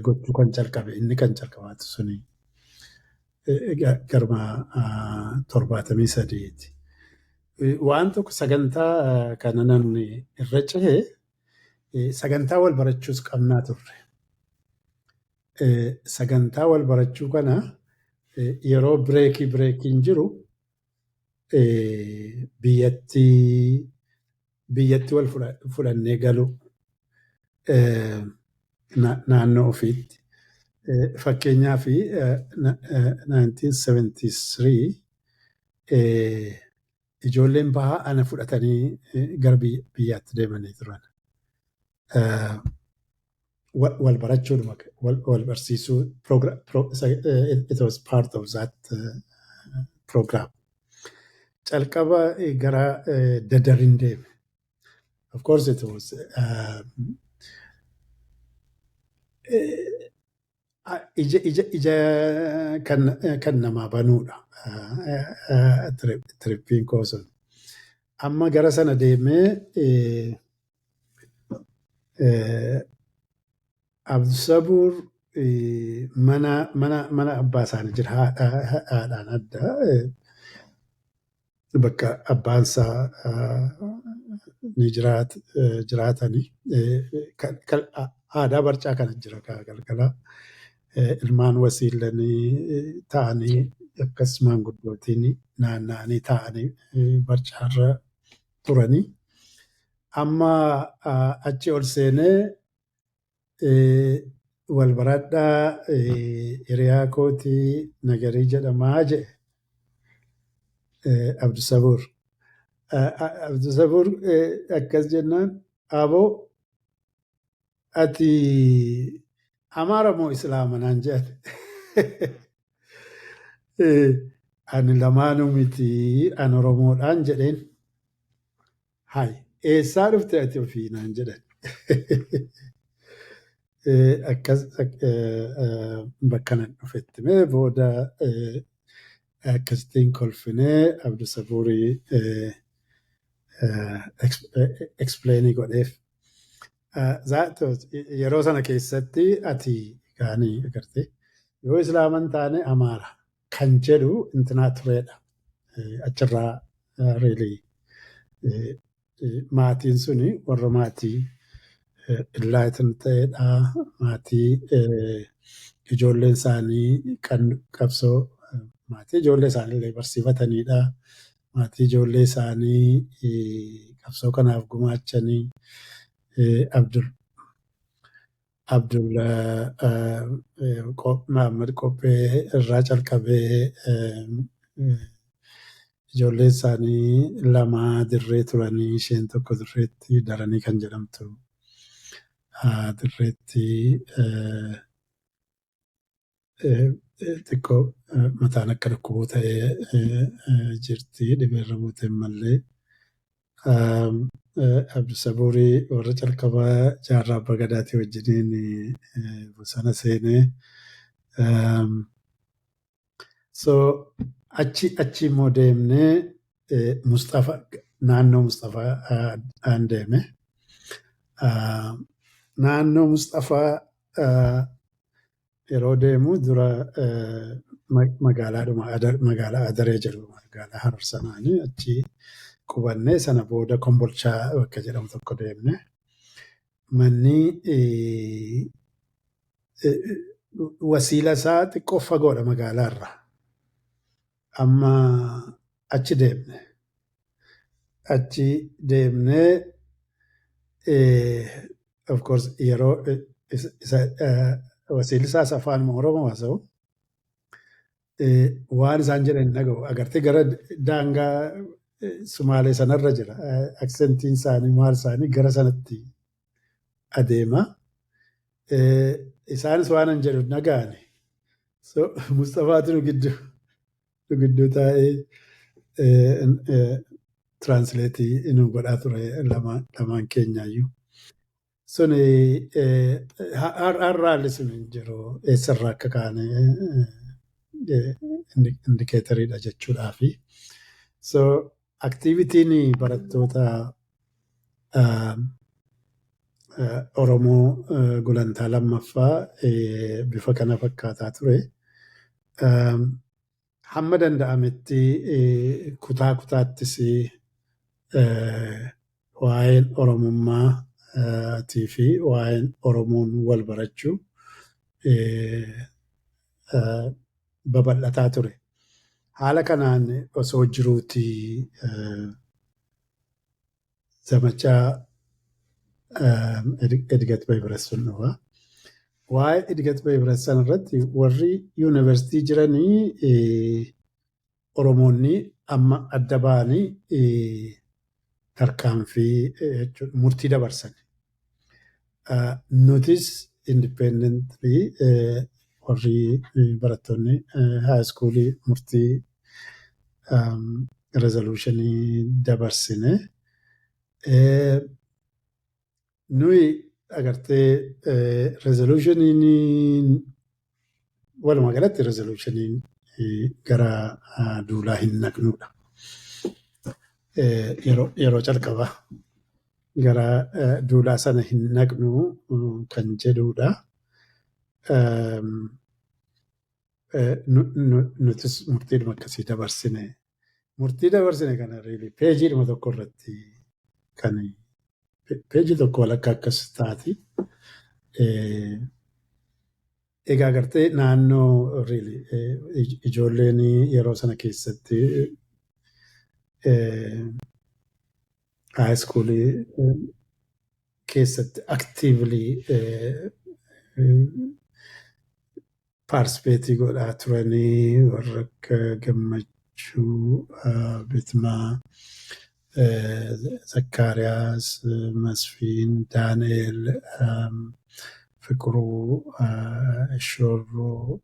gochuu kan calqabe, inni kan calqabaatu suni garma 73ti. Waan tokko sagantaa kana namni irra cehee sagantaa wal barachuus qabnaa turre. Sagantaa wal barachuu kana yeroo breakiin jiru biyyatti wal fudhannee galu naannoo ofiitti. Fakkeenyaaf 1973 ijoolleen bahaa ana fudhatanii gara biyyaatti deemanii turan. Wal barachuudhuma, wal barsiisuu, it was part of that program. Calqaba gara Dadarin deeme. Of course it was ija kan namaa banuudha tripiin koo sun. Amma gara sana deemee Abdusabuur mana abbaa isaanii jira, haadhaan adda, bakka abbaan isaa ni jiraatanii aadaa barcaa kana jira galgala ilmaan wasiilanii ta'anii akkas maanguddootiin naanna'anii taa'anii barcaarra turanii. Amma achi ol seenee wal baradhaa, hiriyaa kootii Nagarii jedhamaa jedhe Abdusabuur. Abdusabuur akkas jennaan, "Aboo, ati Amaara moo Islaama?" naan jedhan. "Ani lamaanuu miti, ani Oromoodhaan" jedheen. "Hai, eessaa dhufte ati ofii?" naan jedhan. Akkas bakka nan dhufetti mee booda akkasittiin kolfinee Abdusabuurii explainii godheef. Yeroo sana keessatti ati gaanii agartee yoo Islaama hin taane Amaara kan jedhu intinaa turedha. Achirraa really maatiin suni warra maatii enlightened ta'edha. Maatii ijoolleen isaanii kan qabsoo, maatii ijoollee isaanii illee barsiifatanidha. Maatii ijoollee isaanii qabsoo kanaaf gumaachanii Abdul Mahammad Qophee irraa calqabee Ijoolleen isaanii lama dirree turanii, isheen tokko dirreetti Daranii kan jedhamtu dirreetti xiqqoo mataan akka dhukkubuu ta'ee jirti, dhibeerra buuteen mallee. Abdisabuurii warra calqabaa Jaarraa Abbaa Gadaatii wajjiniin bosona seenee. So achi immoo deemnee Mustafa, naannoo Mustafaa aan deeme. Naannoo Mustafaa yeroo deemu dura magaalaadhuma magaalaa Adaree jedhu, magaalaa Harar sanaanii achi qubannee, sana booda Kombolchaa bakka jedhamu tokko deemne. Manni wasiila isaa xiqqoo fagoodha magaalaarra. Amma achi deemne. Achi deemnee, of course yeroo isa wasiilli isaas afaanuma Oromoo haasa'u. Waan isaan jedhan hin dhaga'u. Agartee, gara daangaa Sumaalee sanarra jira. Accentiin isaanii maal isaanii gara sanatti adeema. Isaanis waan an jedhu hin dhaga'ani. So Mustafaatu nu gidduu taa'ee translate nu godhaa ture lamaan keenyaayyuu. Suni har'aalli sun hin jiru, eessarraa akka kaane indicatoriidha jechuudhaafi. So activityn barattoota Oromoo gulantaa lammaffaa bifa kana fakkaataa ture. Hamma danda'ametti kutaa kutaattis waa'een Oromummaa fi waa'een Oromoon wal barachuu babal'ataa ture. Haala kanaan osoo jiruuti zamachaa Edget Behibret sun dhufa. Waa'ee Edget Behibret sana irratti warri yuunivarsiitii jiranii Oromoonni amma adda ba'anii tarkaanfii murtii dabarsan. Nutis independently warri barattoonni high schoolii murtii resolutionii dabarsine. Nuyi agartee resolutioniin, walumaa galatti resolutioniin gara duulaa hin naqnudha. Yeroo calqabaa gara duulaa sana hin naqnu kan jedhudha. Nutis murtiidhuma akkasii dabarsine. Murtii dabarsine kana pageiidhuma tokko irratti, kan pageii tokko walakkaa akkas taati. Egaa agartee, naannoo ijoolleen yeroo sana keessatti high schoolii keessatti actively participate godhaa turanii, warra akka Gammachuu Bitmaa, Zakkaariyaas, Masfiin, Daani'el, Fiqiruu, Shorroo,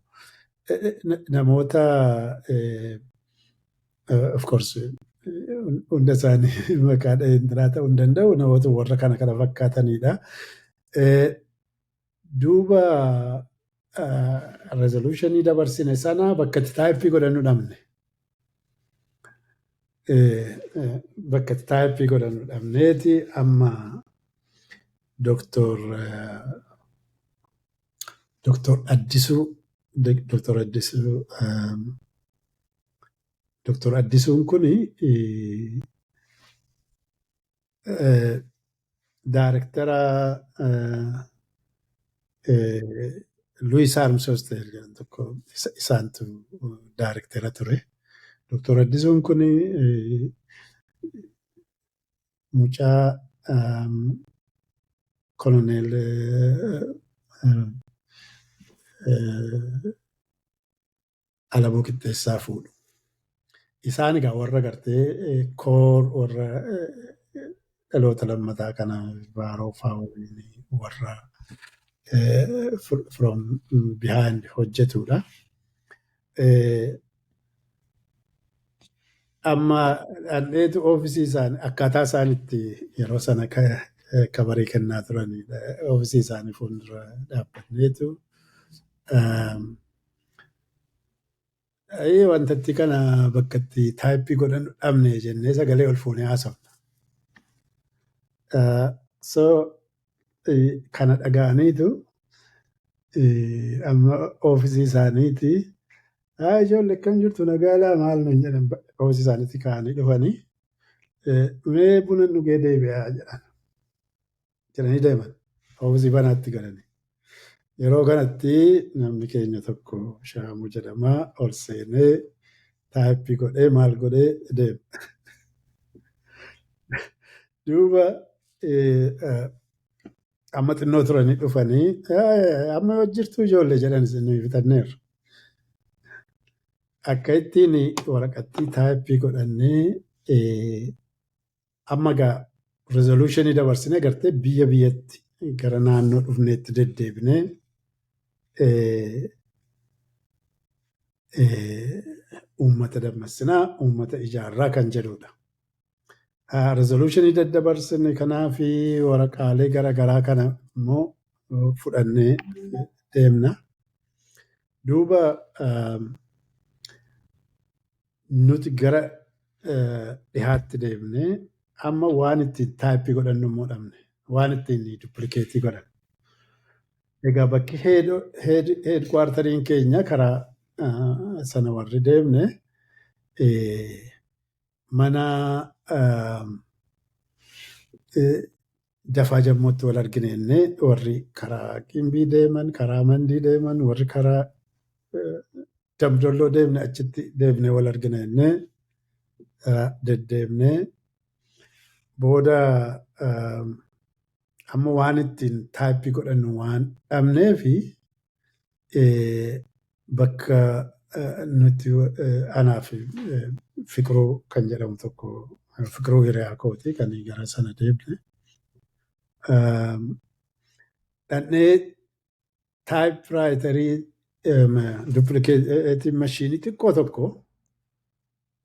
namoota, of course hunda isaanii maqaa dhaheen ta'uu hin danda'u, namoota warra kana kana fakkaatanidha. Duuba resolutionii dabarsine sana bakka itti type godhannu dhabne. Bakka itti type godhannu dhabneeti amma Doktor Addisuun kuni directora Louis Arms Hostel jedhamu tokko, isaantu directora ture. Doktor Addisuun kuni mucaa koloneel Alamuu Qixxeessaa fuudhu. Isaan egaa warra gartee core warra dhaloota lammataa kana Baaroo fa'aa waliin warra from behind hojjetudha. Amma dhandheetu oofisii isaanii akkaataa isaan itti yeroo sana kabarii kennaa turanidha. Oofisii isaanii fuuldura dhaabbanneetu wantatti kana bakka itti type godhan dhabne jennee sagalee ol fuunee haasofna. So kana dhaga'aniitu amma oofisii isaaniiti, "Ijoollee, akkam jirtu, nagaalaa?" maal nuun jedhan. Oofisii isaaniitti ka'anii dhufanii, "Mee buna dhugee deebi'aa" jedhan. Jedhanii deeman. Oofisii banaatti galanii. Yeroo kanatti namni keenya tokko Shaamuu jedhama, ol seenee type godhee maal godhee deema. Duuba amma xinnoo turanii dhufanii, "Amma jirtuu ijoollee?" jedhan, "Isin fixanneerra." Akka ittiin waraqattii type godhannee amma gaa resolution dabarsinee gartee biyya biyyatti gara naannoo dhufneetti deddeebinee uummata dammaqsinaa, uummata ijaarraa kan jedhudha. Resolution daddabarsine kanaa fi waraqaalee gara garaa kana immoo fudhannee deemna. Duuba nuti gara dhihaatti deemnee amma waan ittiin type godhannu immoo dhabne. Waan ittiin duplicate godhan. Egaa bakki headquarteriin keenya karaa sana warri deemne mana Dafaa Jammootti wal argine jennee, warri karaa Gimbii deeman, karaa Mandii deeman, warri karaa Damdolloo deemne achitti deemnee wal argina jennee deddeemnee, booda amma waan ittiin type godhannu waan dhabnee fi bakka nuti anaa fi Fiqiruu kan jedhamu tokko, Fiqiruu hiriyaa kooti, kan gara sana deemne. Dhaqnee typewriter duplicating machine xiqqoo tokko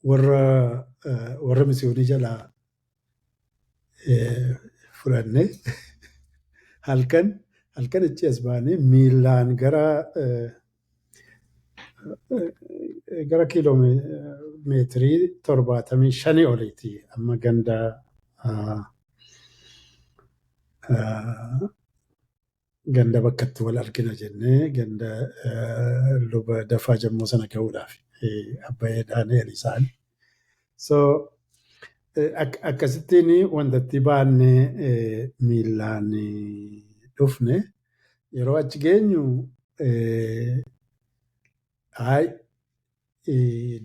warra misiyoonii jalaa fudhannee halkan halkan achi as baanee miillaan gara kiiloomeetirii 75 oliiti amma ganda bakkatti wal argina jennee, ganda Luba Dafaa Jammoo sana gahuudhaaf, Abbayee Daani'el isaan. So akkasittiin wantatti baannee miillaan dhufne. Yeroo achi geenyu, "Hayi,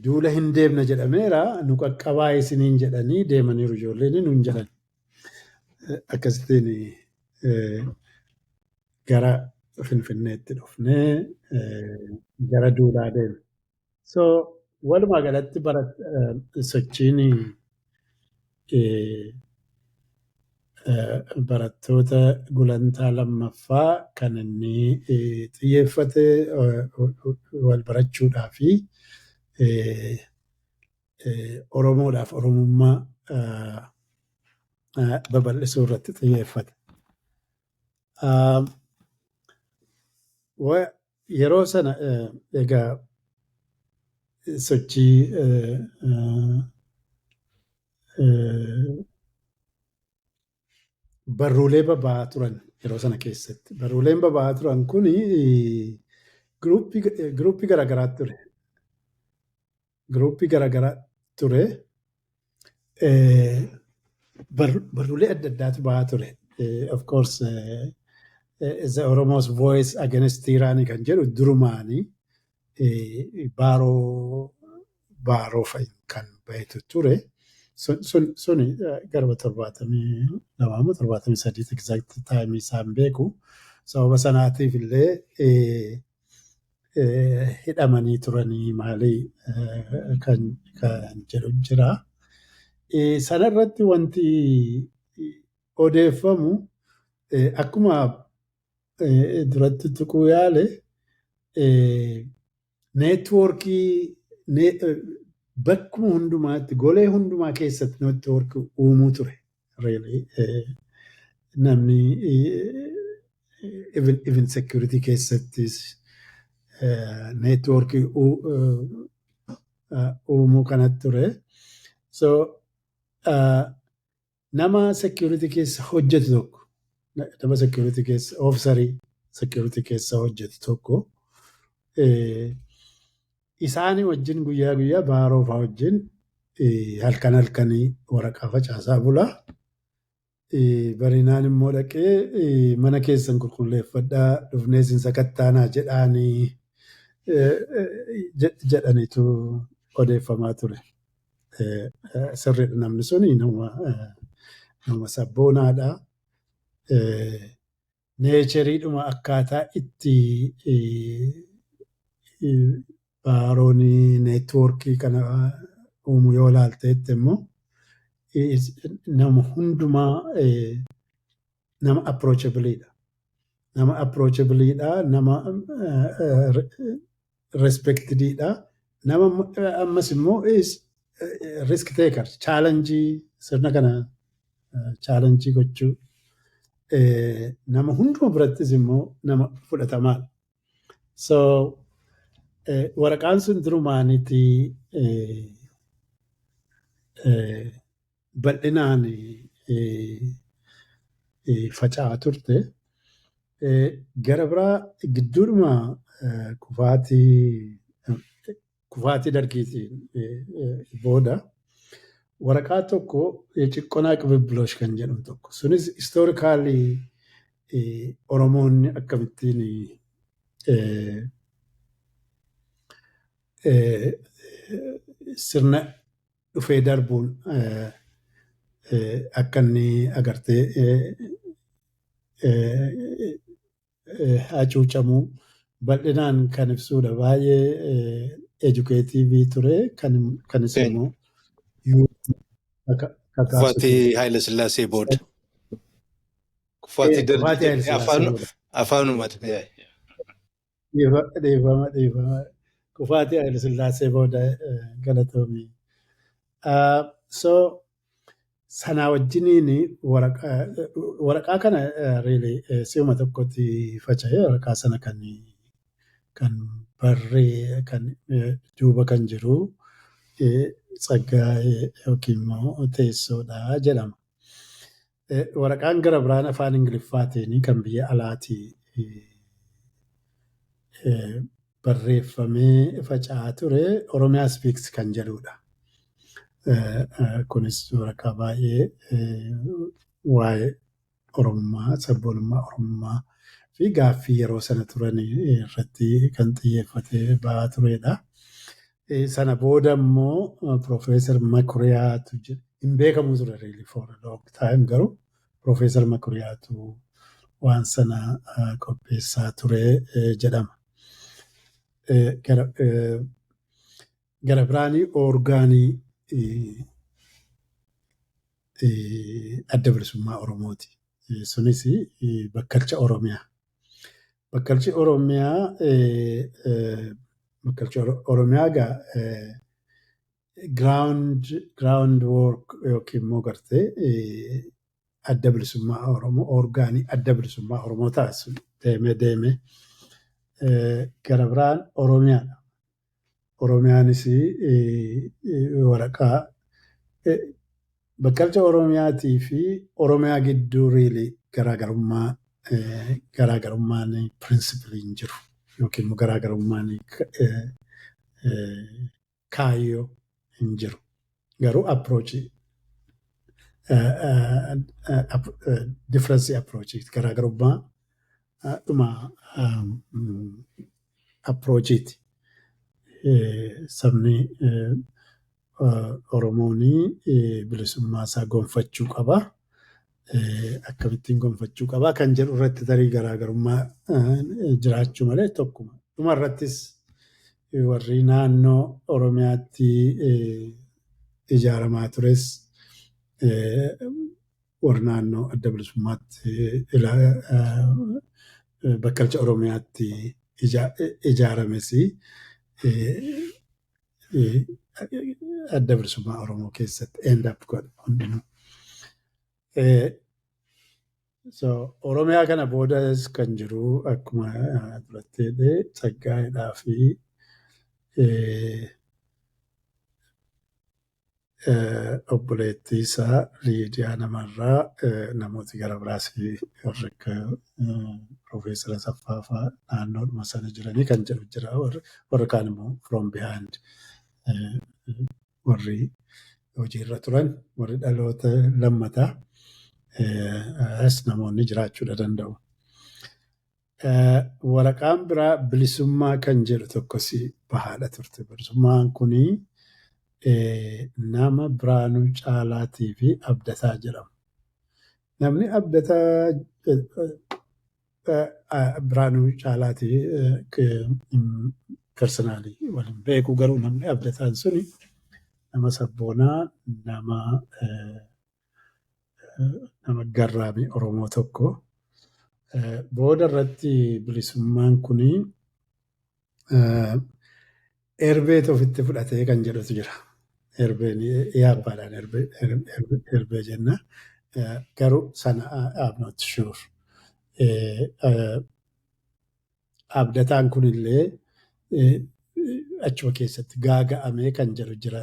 duula hin deemna jedhameera, nu qaqqabaa isiniin jedhanii deemaniiru ijoolleen" nuun jedhan. Akkasittiin gara Finfinneetti dhufnee gara duulaa deemne. So walumaa galatti sochiin barattoota gulantaa lammaffaa kan inni xiyyeeffate wal barachuudhaa fi Oromoodhaaf Oromummaa babal'isuu irratti xiyyeeffate. Yeroo sana egaa sochii barruulee baba'aa turan yeroo sana keessatti. Barruuleen baba'aa turan kuni group garaagaraa ture. Group garaagaraa ture. Barruulee adda addaatu ba'aa ture. Of course, The Oromo's Voice Against Tyranny kan jedhu durumaanii Baaroo fa'i kan bahetu ture. Suni garba 72 moo 73 exact time isaan beeku. Sababa sanaatiif illee Hidhamanii turanii maalii kan jedhu jira. Sanarratti wanti odeeffamu akkuma duratti tuquu yaale, networkii bakkuma hundumaatti, golee hundumaa keessatti networkii uumuu ture. Namni even security keessattis networkii uumuu kanatti ture. So nama security keessa hojjetu tokko, nama security keessa, officerii security keessa hojjetu tokko, isaanii wajjin guyyaa guyyaa Baaroo fa'aa wajjin halkan halkanii waraqaa facaasaa bula. Barinaan immoo dhaqee mana keessan qulqulleeffadhaa, dhufnee isin sakattaanaa jedhaanii jedhaniitu odeeffamaa ture. Sirriidha, namni suni nama sabboonaadha. Natureiidhuma akkaataa itti Baaroon networkii kana uumu yoo ilaalteette immoo, nama hundumaa nama approachableiidha. Nama approachableiidha, nama respectediidha. Nama ammas immoo risk taker, challengeii sirna kana challengeii gochuu, nama hunduma birattis immoo nama fudhatamaadha. So waraqaan sun durumaaniiti bal'inaan faca'aa turte. Gara biraa gidduudhuma kufaatii dargiitiin booda waraqaa tokko, የጭቆና ቅብብሎሽ kan jedhamu tokko, sunis historically Oromoonni akkamittiin sirna dhufee darbuun akka inni agartee hacuucamuu bal'inaan kan ibsudha. Baay'ee educativeii ture, kanis immoo kakaasu. Kufaatii Haayila Sillaasee booda. Kufaatii Kufaatii Haayila Sillaasee booda. Afaanumatti. Dhiifama, dhiifama. Kufaatii Haayila Sillaasee booda, galatoomii. So sanaa wajjiniin waraqaa kana really si'uma tokkotti faca'ee, waraqaa sana kan barree kan duuba kan jiru Tsaggaayee yookiin immoo Teessoodha jedhama. Waraqaan gara biraan afaan Ingiliffaatiin kan biyya alaatii barreeffamee faca'aa ture Oromiyaa Speaks kan jedhudha. Kunis waraqaa baay'ee waa'ee Oromummaa, sabboonummaa Oromummaa fi gaaffii yeroo sana turan irratti kan xiyyeeffatee ba'aa turedha. Sana booda immoo Profeesar Makuriyaatu, hin beekamu ture really for a long time, garuu Profeesar Makuriyaatu waan sana qopheessaa ture jedhama. Gara biraanii organii Adda Bilisummaa Oromooti. Sunis Bakkalcha Oromiyaa. Bakkalchi Oromiyaa, Bakkalchi Oromiyaa egaa ground work yookiin immoo gartee Adda Bilisummaa Oromoo, organii Adda Bilisummaa Oromoo taasisu deemee deemee. Gara biraan Oromiyaadha. Oromiyaanis waraqaa Bakkalcha Oromiyaatii fi Oromiyaa gidduu really garaagarummaan principleii hin jiru yookiin immoo garaagarummaan kaayyoo hin jiru. Garuu approachii differenceii approachii, garaagarummaa dhuma approachiiti. Sabni Oromoon bilisummaa isaa gonfachuu qaba. Akkamittiin gonfachuu qaba kan jedhu irratti tarii garaagarummaa jiraachuu malee tokkuma. Dhumarrattis warri naannoo Oromiyaatti ijaaramaa tures warri naannoo adda bilisummaatti bakkalcha Oromiyaatti ijaarames adda bilisummaa Oromoo keessatti end up godhe hundinuu. So Oromiyaa kana boodas kan jiru akkuma duratti jedhee Tsaggaayedhaa fi obboleettii isaa Liidiyaa Namarraa, namooti gara biraas warri akka Piroofeesar Asaffaa fa'aa naannoodhuma sana jiranii kan jedhu jira. Warri kaan immoo from behind warri hojiirra turan, warri dhaloota lammataa as namoonni jiraachuudha danda'u. Waraqaan biraa bilisummaa kan jedhu tokkos bahaadha turte. Bilisummaan kunii nama Biraanuu Caalaatii fi Abdataa jedhamu. Namni Abdataa Biraanuu Caalaatii personally waliin beeku, garuu namni Abdataan suni nama sabboonaa, nama garraamii Oromoo tokko. Booda irratti bilisummaan kunii erbeet ofitti fudhatee kan jedhutu jira. Erbeen yaabbaadhaan erbee jenna. Garuu sana I'm not sure. Abdataan kunillee achuma keessatti gaaga'amee kan jedhu jira.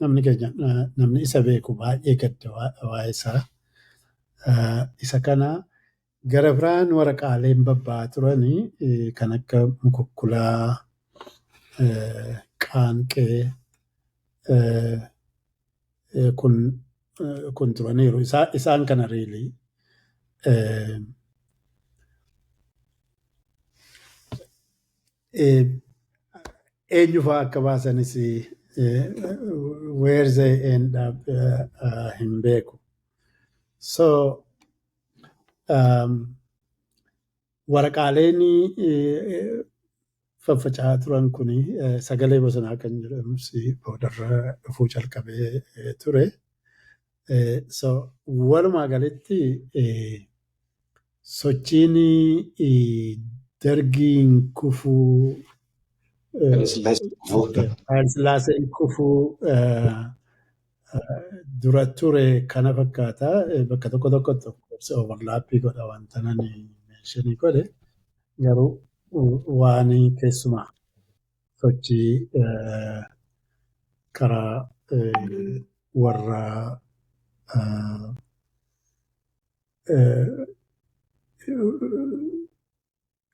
Namni keenya, namni isa beeku baay'ee gadda waa'ee isaa. Isa kana gara biraan waraqaaleen babba'aa turanii kan akka mukukkulaa, qaanqee kun turaniiru. Isaan kana really eenyu fa'aa akka baasanis, where they end up hin beeku. So waraqaaleen faffaca'aa turan kuni, sagalee bosonaa kan jedhamus boodarra dhufuu calqabee ture. So walumaa galatti sochiin dargiin kufuu, Hayilasillaaseen kufuu dura ture kana fakkaata. Bakka tokko tokkotti of course overlap godha wanta nani mention godhe, garuu waan keessumaa sochii karaa warra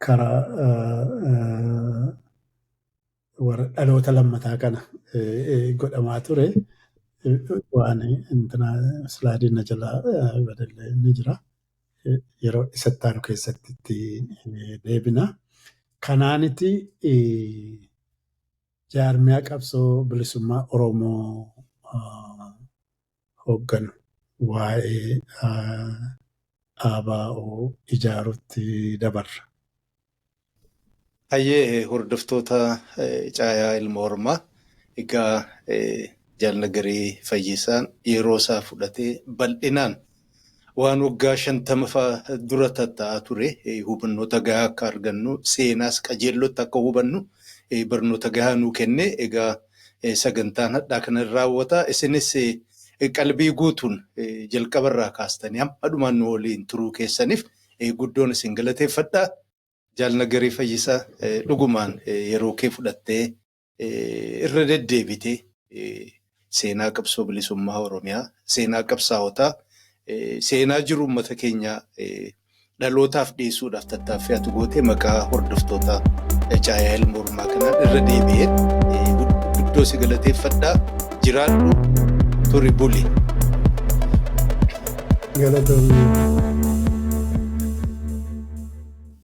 karaa warra dhaloota lammataa kana godhamaa ture waan intina slide na jalaa badallee ni jira. Yeroo isatti aanu keessatti itti deebina. Kanaaniti jaarmiyaa qabsoo bilisummaa Oromoo hoogganu waa'ee ABO ijaaruutti dabarra. Hayyee, hordoftoota Caayaa Ilma Hormaa, egaa Jaal Nagarii Fayyisaan yeroo isaa fudhatee bal'inaan waan waggaa 50 fa'aa dura tatta'aa ture hubannoota gahaa akka argannu, seenaas qajeellotti akka hubannu barnoota gahaa nuu kenne. Egaa sagantaan hadhaa kana raawwata. Isinis qalbii guutuun jalqabarraa kaastanii hamma dhumaan nu waliin turuu keessaniif guddoon isin galateeffadha. Jaal Nagarii Fayyisaa, dhugumaan yeroo kee fudhattee irra deddeebitee seenaa qabsoo bilisummaa Oromiyaa, seenaa qabsaa'otaa, seenaa jiru uummata keenyaa dhalootaaf dhiyeessuudhaaf tattaaffii ati gootee maqaa hordoftoota Caayaa Ilma Hormaa kanaan irra deebi'ee guddoo si galateeffadhaa. Jiraadhu, turi, buli. Galatoomii.